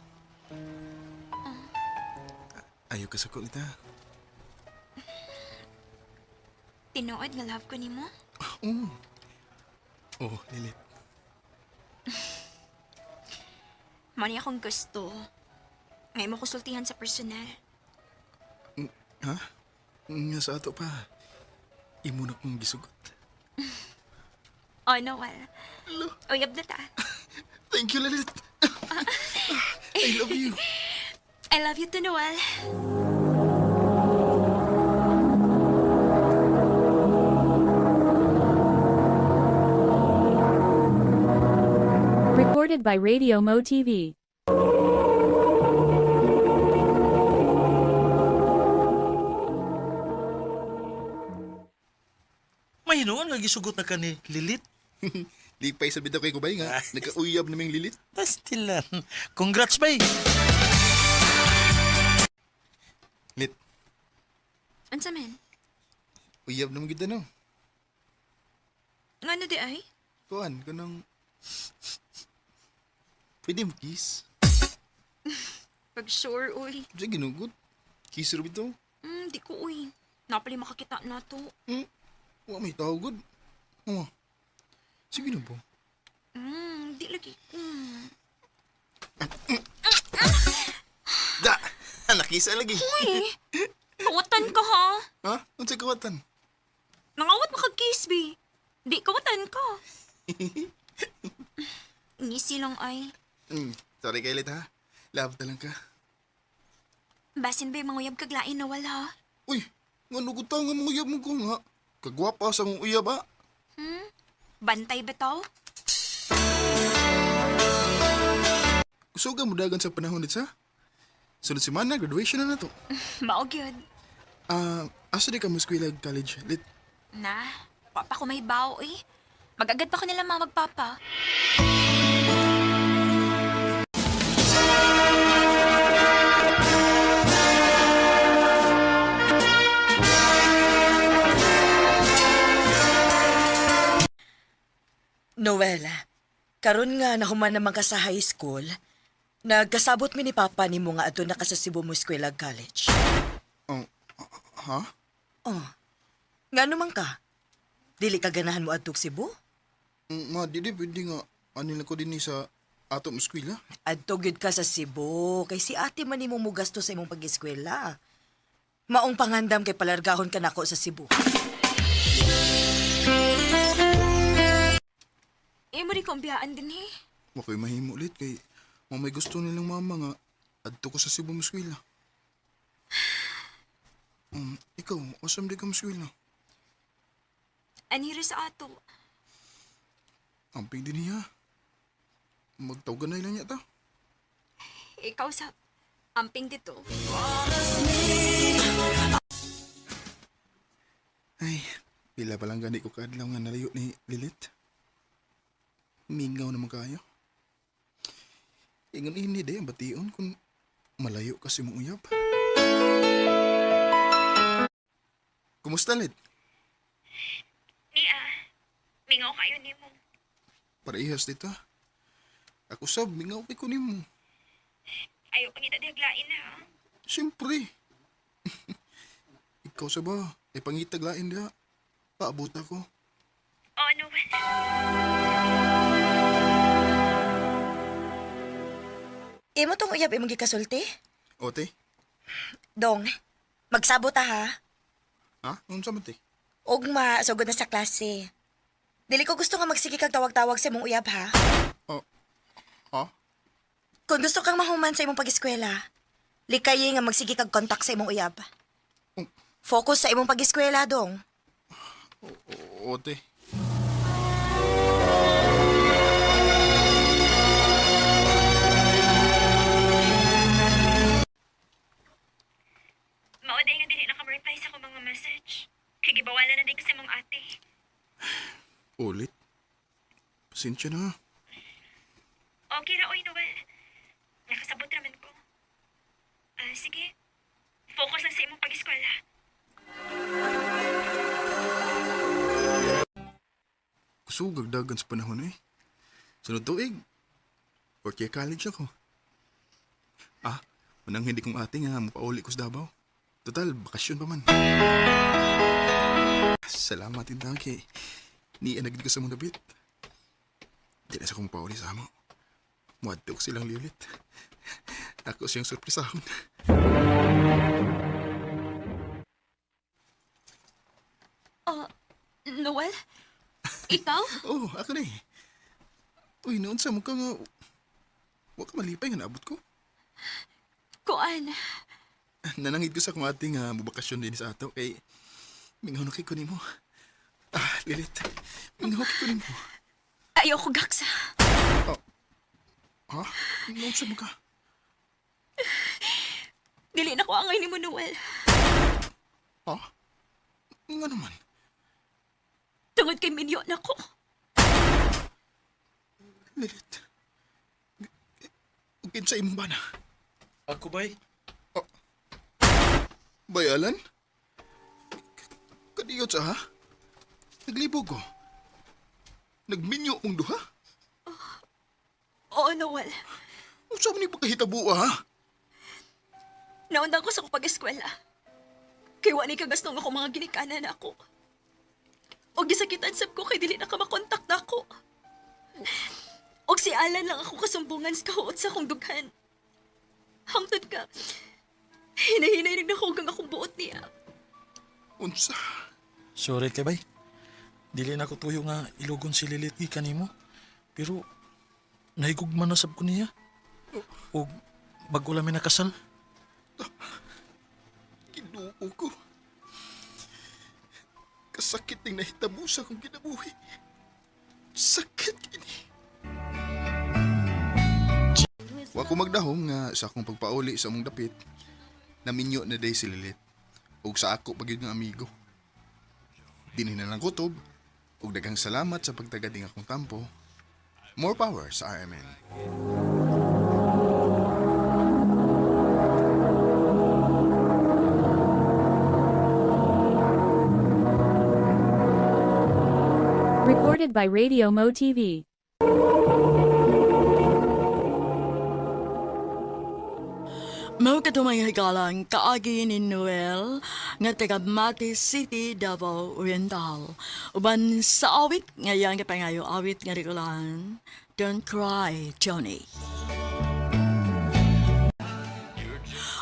Ayaw ka sa kulit, ha? Tinuod nga love ko nimo. Oo. Oh, Lilith. Mao ni akong gusto. Ngay mo konsultihan sa personal. Ha? Nga sa ato pa. Imo na kong gisugot. Oh, Noel. Uyab na ta. Thank you, Lilith. I love you. I love you too, Noel. Recorded Recorded by Radio Mo TV. Mahinuon nga gisugot na ka ni Lilit. Lipay sa bitaw kay Kubay nga. Nagkauyab naming Lilit. Pastilan. Congrats, bay. Lit, Unsa man? uyab naman kita no. Ngano di ay? Kuan, kanang... Pwede mo kiss? Pag sure, uy. Diyan ginugot. Kiss ra bitaw. Di ko, uy. Napali makakita na to. Wa may tao gud. Oh. Sige na po. Di lagi ko. Da! Nakisa lagi. Uy! Kawatan ka, ha? Ha? Unsay kawatan? Nangawat makag-kiss, be. Di, kawatan ka. Ngisi lang ay. Sorry kay Lit ha. Love ta lang ka. Basin ba yung mga uyab kaglain na wala? Uy, ngano gud ta nga mga uyab mo ko nga. Kagwapa sa mong uyab ha. Bantay ba to? Kusuga mo dagan sa panahon dit sa. Sunod semana graduation na nato. Mao gyud. Ah, asa di ka mo eskwela college? Lit. Na, wa pa ko may bao eh. Mag-agad pa ko nila mama magpapa. Noela, karon nga nahuman naman ka sa high school, nagkasabot mi ni Papa nimo nga adto na ka sa Cebu mo eskwela college. Oh, ha? Oh. Ngano man ka? Dili ka ganahan mo adtog Cebu? Ma, di di pwede nga ano lang ko din ni sa ato mo eskwela. Adto gyud ka sa Cebu kay si ate man nimo mugasto sa imong pag-eskwela. Maong pangandam kay palargahon ka nako sa Cebu. Eh, mo di ko biyaan din eh. Wa ko'y mahimo ulit kay mo may gusto nilang mama nga adto ko sa Cebu mo eskwela. Ikaw, asam di ka mo eskwela? Anhiro sa ato. Amping din niya. Magtawgan na ilan niya ta. Ikaw sa amping dito. Ay, pila pa lang gani ko kaadlaw nga nalayo ni Lilith. Mingaw naman kayo. Ingon ini day ang bation kung malayo kasi mong uyab. Kumusta, Lit? Nia, mingaw kayo nimo. Parehas dito. Ako sab, mingaw kay ko nimo. Ayaw pangita di haglain ha. Siyempre. Ikaw sa ba? Ay pangitag lain diha. Paabot ako. Oh, no. Imo tong uyab imong gikasulti? Ote? Dong, magsabot ta ha. Ha? Unsa man te? Ugma, sugod na sa klase. Dili ko gusto nga magsige kag tawag-tawag sa imong uyab ha. Oh. Ha? Kung gusto kang mahuman sa imong pag-eskwela, likayi nga magsige kag kontak sa imong uyab. Focus sa imong pag-eskwela, dong. Ote. Mao day nga dili na ka-reply sa akong mga message. Kay gibawalan na din kasi mong ate. Ulit? Pasensya na. Okay ra oy Noel. Nakasabot raman ko. Ah, sige. Focus lang sa imong pag-eskwela. Kusugag dagan sa panahon eh. Sunod tuig. Fourth year college ako. Ah, manang hindi kong ate nga mapauli ko sa Davao. Total, bakasyon pa man. Salamat din kay ni anagid ko sa mong dabit. Di na sa kong pauli sa amo. Muadto ko silang liulit. Ako siyang surprisahon. Noel? Ikaw? Oh, ako na eh. Uy, noon sa mukha nga... Huwag ka malipay nga naabot ko. Kuan. Nanangid ko sa akong ating mubakasyon din sa ato kay mingaw na kay ko nimo. Ah, Lilit. Mingaw kay ko nimo. Ayoko gaksa. Oh, Ha? Naunsa man ka? Dili na ko angay ni mo, Noel. Ha? Nga naman. Tungod kay minyo na ko. Lilith. Kinsa imong bana? Ako bay? Bayalan? Kadiyot sa ha? Naglibog ko. Nagminyo mong duha? Oo, Noel. Unsa man ni pagkahitabo ha? Naundang ko sa pag-eskwela. Kay wa ni kagastong ako mga ginikanan ako. Og gisakitan sab ko kay dili na ka makontak na ako. Og si Alan lang ako kasumbungan sa kahuot sa akong dughan. Hangtod ka, hinahinay rin ako hanggang akong buot niya. Unsa? Sorry kay bay. Dili na ko tuyo nga ilugon si Lilith gikan nimo. Pero nahigugma na sab ko niya. Og bago lang mi nakasal. Ginoo ko. Kasakit ning nahitabo sa akong kinabuhi. Sakit kini. Wa ko magdahom nga sa akong pagpauli sa among dapit, naminyo na day si Lilith. Ug sa ako pagyud nga amigo. Dinhi na lang kutob, ug daghang salamat sa pagtagad ning akong tampo. More power sa RMN. Recorded by Radio Mo TV. Mao kadto mga higalang kaagi ni Noel nga taga Mati City, Davao Oriental. Uban sa awit nga iyang gipangayo awit nga rigulan, Don't Cry, Johnny.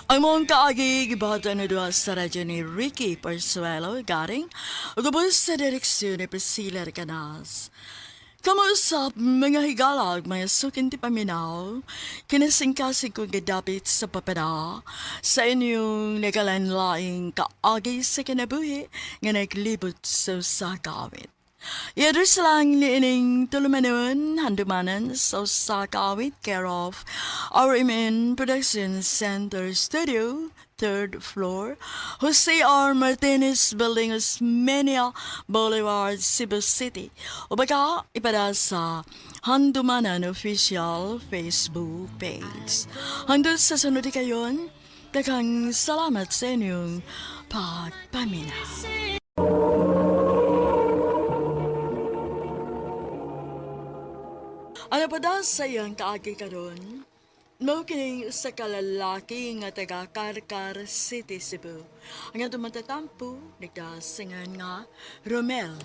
Ang mong kaagi gibata na duha sa radyo ni Ricky Parsuelo garing ug ubos sa direksyon ni Priscilla Recanas. Kamuusap mga higalag, mga sukin ti paminaw, kinasingkasing kong gadapit sa papada, sa inyong nagalanlaing kaagi sa kinabuhi nga naglibot sa usakawit. Yaders lang ni ining tulumanon, handumanan sa usakawit, care of RMN Production Center Studio, third floor, Jose R. Martinez Building, Osmeña Boulevard, Cebu City. O baka ipada sa Handumanan Official Facebook page. Hanggang sa sunod kayon, daghang salamat sa inyong pagpamina. Ano pa daw sa iyang kaagi karon? Mao kining sa kalalaki nga taga Carcar City, Cebu. Ang atong matatampo, nagdasingan nga Romel.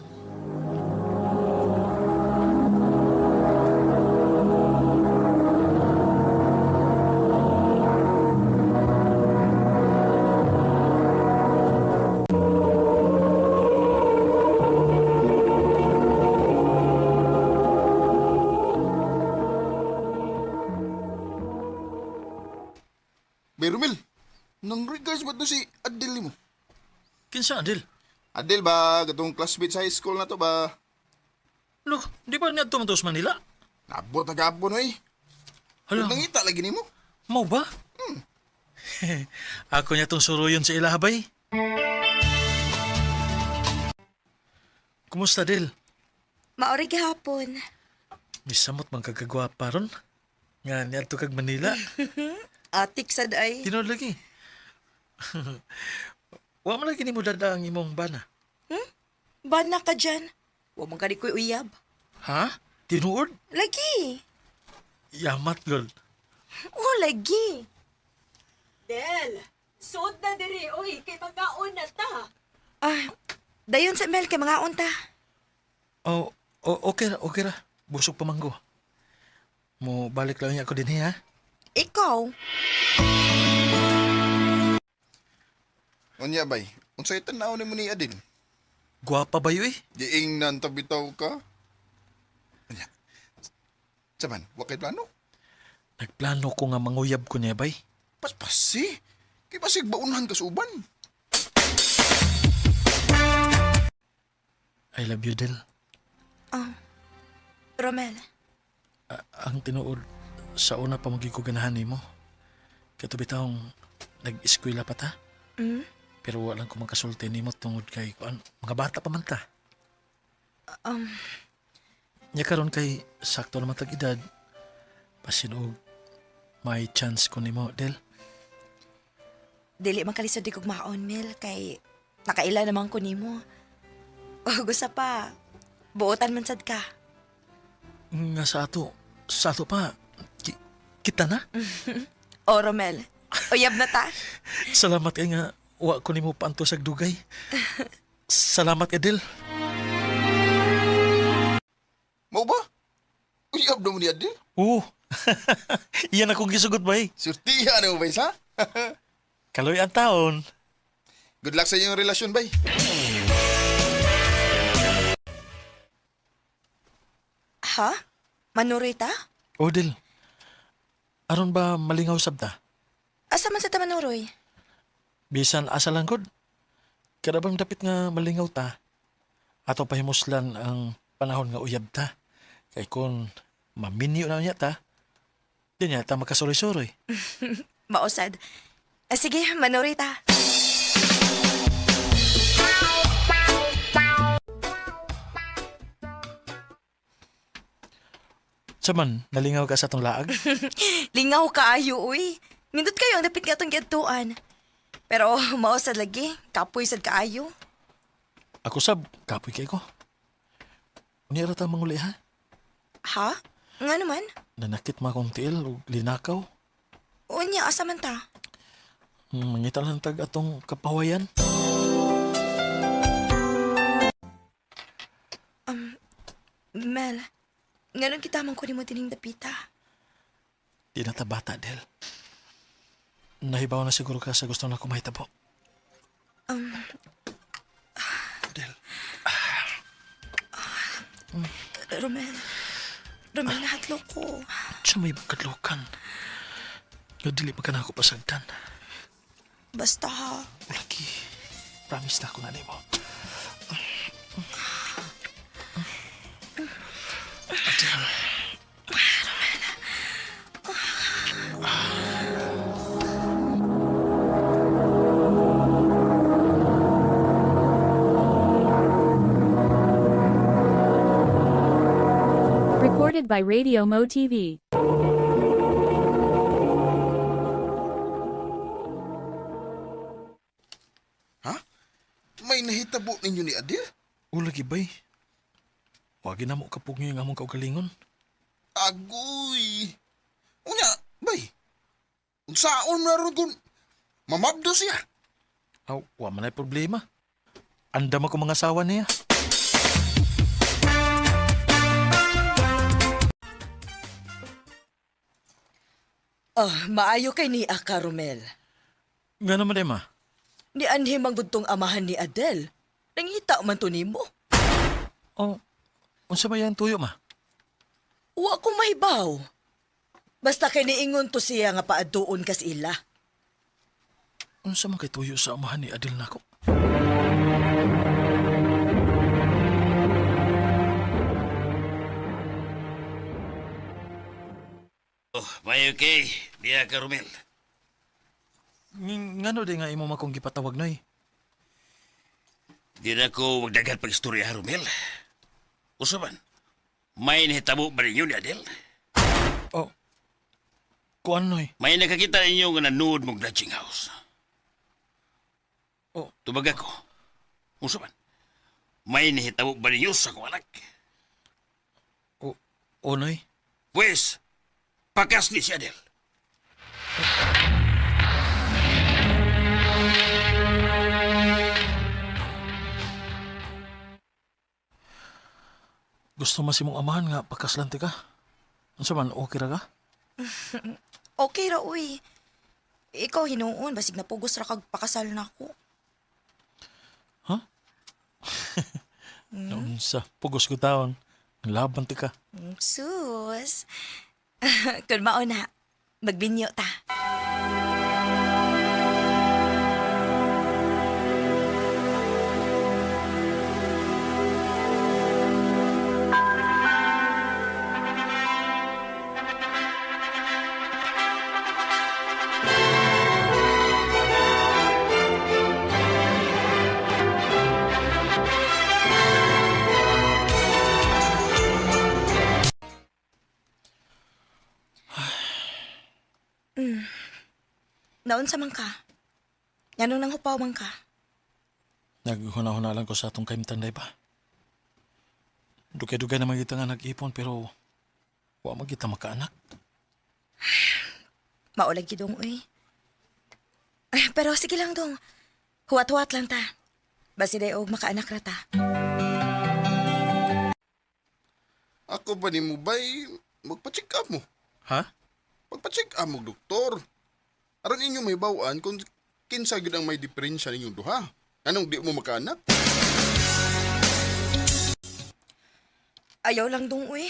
Bay Romel, nang regards ba to si Adel mo? Kinsa Adel? Adel ba, katong classmate sa high school na to ba? Lo, di ba niadto man to sa Manila? Nabot na gapon oy. Hala, Nangita lagi nimo. mau ba? Ako niya tong suruyon sa ilaha bay. Kumusta, Del? Maori gihapon. Misamot man kagagwapa ron. Nga niadto kag Manila. Atik sad ay. Tinuod lagi. Wa man lagi nimo dada ang imong bana. Bana ka dyan. Wa man gani ko'y uyab. Ha? Tinuod? Lagi. Yamat gol. Oh, lagi. Del, suot na diri oy kay magaon na ta. Ah, dayon sa Mel kay mga unta. Oh, oh, okay ra, okay ra. Busog pa man ko. Mo balik lang niya ako din ha. Ikaw. Unya bay, unsay tan-aw nimo ni Adel? Gwapa ba yun eh? Giingnan tabitaw ka. Unya. Saman, wa kay plano? Nagplano ko nga manguyab ko niya bay. Paspasi. Kay basig baunhan ka sa uban. I love you, Del. Romel. Ang tinuod, Sa una pa magiging ko ganahan nimo. Kato bitawng nag-eskwela pa ta. Mm? Pero wala ko magkasulti nimo tungod kay kuan, mga bata pa man ta. Um, Nya karon kay sakto naman tag edad. Basin og may chance ko nimo, Del. Dili man kalisod di kog maon, Mel, kay nakaila naman ko nimo. O gusto pa, buotan man sad ka. Nga sa ato pa, kita na. O, Romel, uyab na ta. Salamat kay nga wa ko nimo paantos ag dugay. Salamat Adel. Mao ba? Uyab na mo ni Adel? Oo. Iyan akong gisugot bay. Surtihan na mo bay sa? Kaloy ang taon. Good luck sa iyong relasyon bay. Ha? Manuroy ta? Odil. Aron ba malingaw sabta? Asa man sa ta manuroy? Bisan asa lang gud. Kada bang dapit nga malingaw ta? Ato pahimuslan ang panahon nga uyab ta. Kay kon maminyo na niya ta, di niya ta makasuroy-suroy. Mausad. Ah, sige, manuroy ta. Saman, nalingaw ka sa atong laag? Lingaw kaayo, uy. Nindot kayo ang dapit nga atong giadtuan. Pero mausad lagi, kapoy sad kaayo. Ako sab, kapoy kay ko. Unya ra ta manguli ha? Ha? Nga naman? Nanakit ma akong tiil ug linakaw. Unya, asa man ta? Mangita lang tag atong kapawayan. Mel, nganong kita man ko nimo dining dapita? Di na ta bata, Del. Nahibaw na siguro ka sa gusto na kumahitabo. Um, Del. Romel, Romel, nahadlok ko. Siya may kadlukan. Nga dili pa ka na ako pasagdan. Basta ha. Lagi. Promise na ako na nimo. Adele. Recorded by Radio Mo TV. Ha? May nahitabo ninyo ni Adel? Ulagi bay. Wagi na mo kapugyo yung among kaugalingon. Agoy. Unya, bay. Unsaon na ron kung mamabdo siya? Aw, wa man ay problema. Andam ako mga asawa niya. Ah, maayo kay ni Aka, Romel. Nga naman eh, ma. Ni anhi manggudtong amahan ni Adel. Nangita man to nimo. Oh, unsa ba yan tuyo, ma? Wa ko mahibaw. Basta kay niingon to siya nga paaduon kas ila. Unsa man kay tuyo sa amahan ni Adel nako? Oh, may okay. Diya ka, Romel. Ngano di nga imo makong gipatawag noy? Di na ko magdagan pag-istorya, Romel. Usaban, may nahitabo ba ninyo ni Adel? Oh. Kuan noy. May nakakita ninyo nga nanood mong lodging house. Oh. Tubag ako. Usaban, may nahitabo ba ninyo sa akong anak? O, oh, noy. Pwes, pakas ni si Adel. Gusto man si mong amahan nga pakaslan ti ka. Unsa man okay ra ka? Okay ra, uy. Ikaw hinuon, basig napugos ra kag pakasal nako. Ha? Unsa pugos ko taon. Laban ti ka. Sus. Kun mao na, magbinyo ta. Naunsa man ka? Nganong nanghupaw man ka? Naghuna-huna lang ko sa atong kaimtan, day ba? Dugay-dugay naman kita nga nag-ipon pero wa man kita makaanak. Maulag gid dong uy. Eh, pero sige lang dong. Huwat-huwat lang ta. Basi day og makaanak ra ta. Ako ba nimo bay magpa-check up mo? Ha? Magpa-check up mo doktor. Aron inyo may bawaan kung kinsa gid ang may diferensya ninyong duha. Anong di mo makaanak? Ayaw lang dong uy.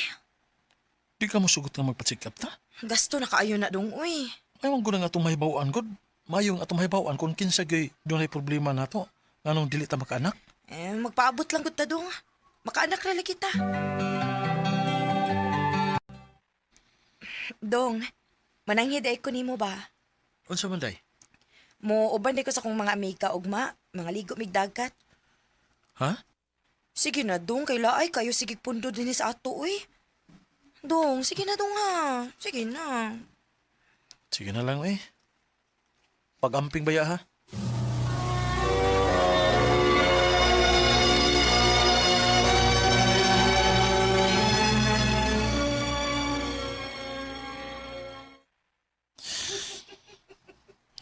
Di ka mosugot nga magpa-check up ta? Gasto na kaayo na dong uy. Ayaw ko na nga atong mahibaw-an god. Mayong atong mahibaw-an kung kinsa gyud dunay problema nato. Nganong dili ta makaanak? Eh, magpaabot lang gud ta dong. Makaanak ra lagi ta. Dong, mananghid ay ko nimo ba? Unsa man day? Mo uban di ko sa akong mga amiga ugma, mga ligo mig dagat. Ha? Sige na dong, kay laay kayo sige pundo dinhi sa ato uy. Dong, sige na dong ha. Sige na. Sige na lang eh. Pag-amping baya ha?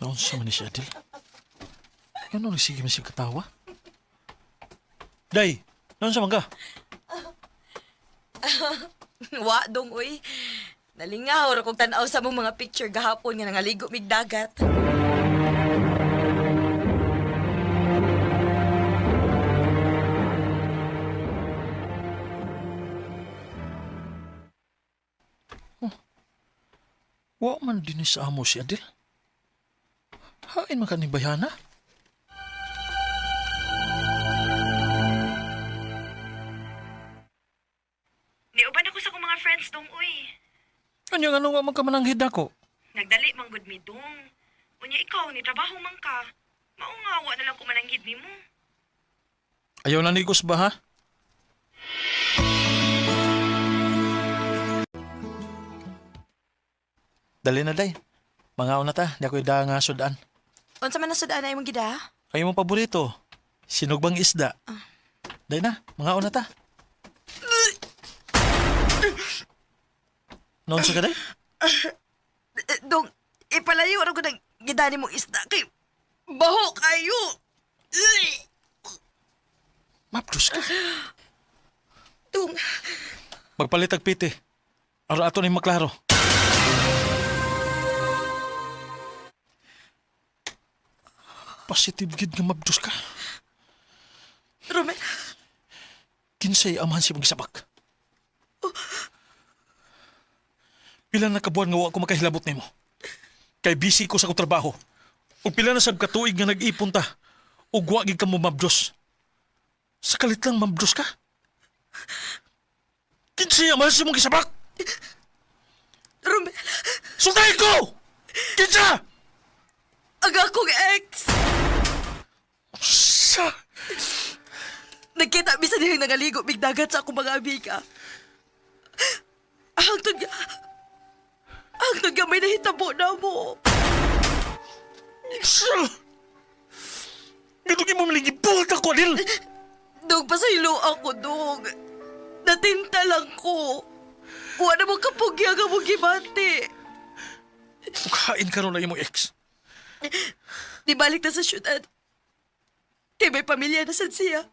Naunsa man ni si Adel? Ano nagsige man siya katawa? Day, naunsa man ka? Wa dong uy. Nalingaw ra kog tan-aw sa mong mga picture gahapon nga nangaligo mig dagat. Wa man din sa amo si Adel. Hain man ka ni Bayana? Niuban ako sa akong mga friends dong uy. Ano nga nga man ka mananghid ako? Nagdali man gud mi dong. Unya ikaw ni trabaho man ka. Mao nga wa na lang ko mananghid nimo. Ayaw na nigos ba ha? Dali na day. Mga na ta, di ako ida nga sudan. Unsa man nasud-an ay imong gida? Kayo mong paborito, sinugbang isda. Day na, mga una ta. Noon sa ka day? Eh, Dong, ipalayo ra ko ng gida nimo isda kay baho kayo. Ugh! Mapdos ka. Dong, Magpalit og piti. Aron ato ni maklaro. Positive gid nga mabdos ka. Romel, Kinsay amahan si magisabak. Pila na kabuan nga wa ko makahilabot nimo. Kay busy ko sa akong trabaho. Ug pila na sab ka tuig nga nag-ipon ta. Ug wa gid ka mo mabdos. Sa kalit lang mabdos ka. Kinsay amahan si mong gisabak. Romel, Sultahin ko! Kinsa! ang akong ex. Sa! Nagkita bisan dihang nangaligo mig dagat sa akong mga amiga. Hangtod nga, hangtod nga may nahitabo na mo. Sa! Ganun mo maligipot ako, Adil! Dog, pasaylo ako, dog. Natinta lang ko. Wala mo kapugya nga mo gibati. Kain ka ron na imong ex. Di balik na sa syudad. Kay may pamilya na sad siya.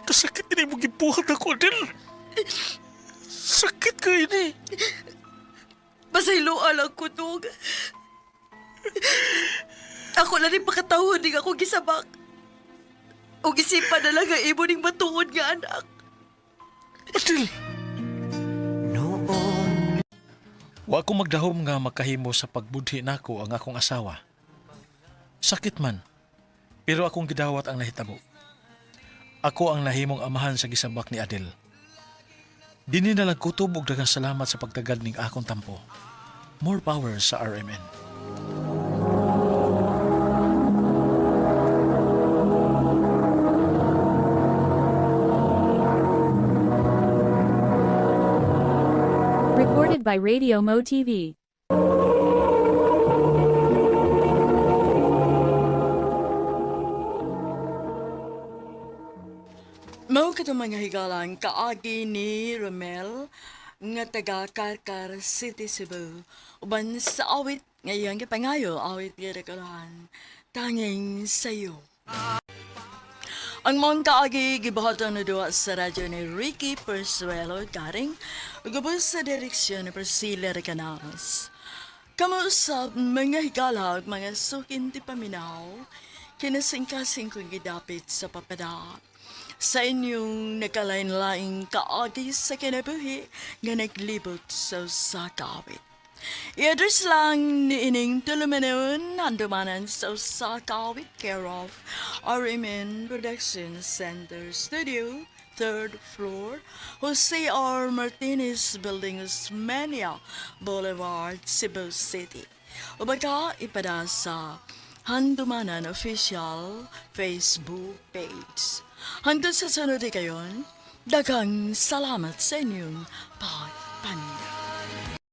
Kasakit din imong gibuhat ako, Adil. Sakit ka ini. Pasaylo lang ko, dog. Ako lang rin pakatawon din ako gisabak. O gisipan na lang ang imo ning matuod nga anak. Adil! Wa ko magdahom nga makahimo sa pagbudhi nako ang akong asawa. Sakit man, pero akong gidawat ang nahitabo. Ako ang nahimong amahan sa gisabak ni Adel. Dini na lang kutob og daghang salamat sa pagtagad ning akong tampo. More power sa RMN. Recorded by Radio Mo TV. Mao kato, mga higalang, kaagi ni Romel nga taga Carcar City, Cebu. Uban sa awit ngayong gipangayo, awit nga rekolahan, "Tanging Sayo." Ang maong kaagi gibuhaton na duwa sa radyo ni Ricky Persuelo Garing, ug sa direksyon ni Priscilla Recanales. Kamo usab, mga higala, mga sukin ti paminaw, kinasingkasing kong gidapit sa papada sa inyong nakalain-laing kaagi sa kinabuhi nga naglibot sa usa ka awit. I-address lang ni ining tulumanon, Handumanan sa usa ka awit, care of RMN Production Center Studio, third floor, Jose R. Martinez Building, Osmeña Boulevard, Cebu City. O baka ipada sa Handumanan Official Facebook page. Hangtod sa sunod kayon, daghang salamat sa inyong pagpaminaw.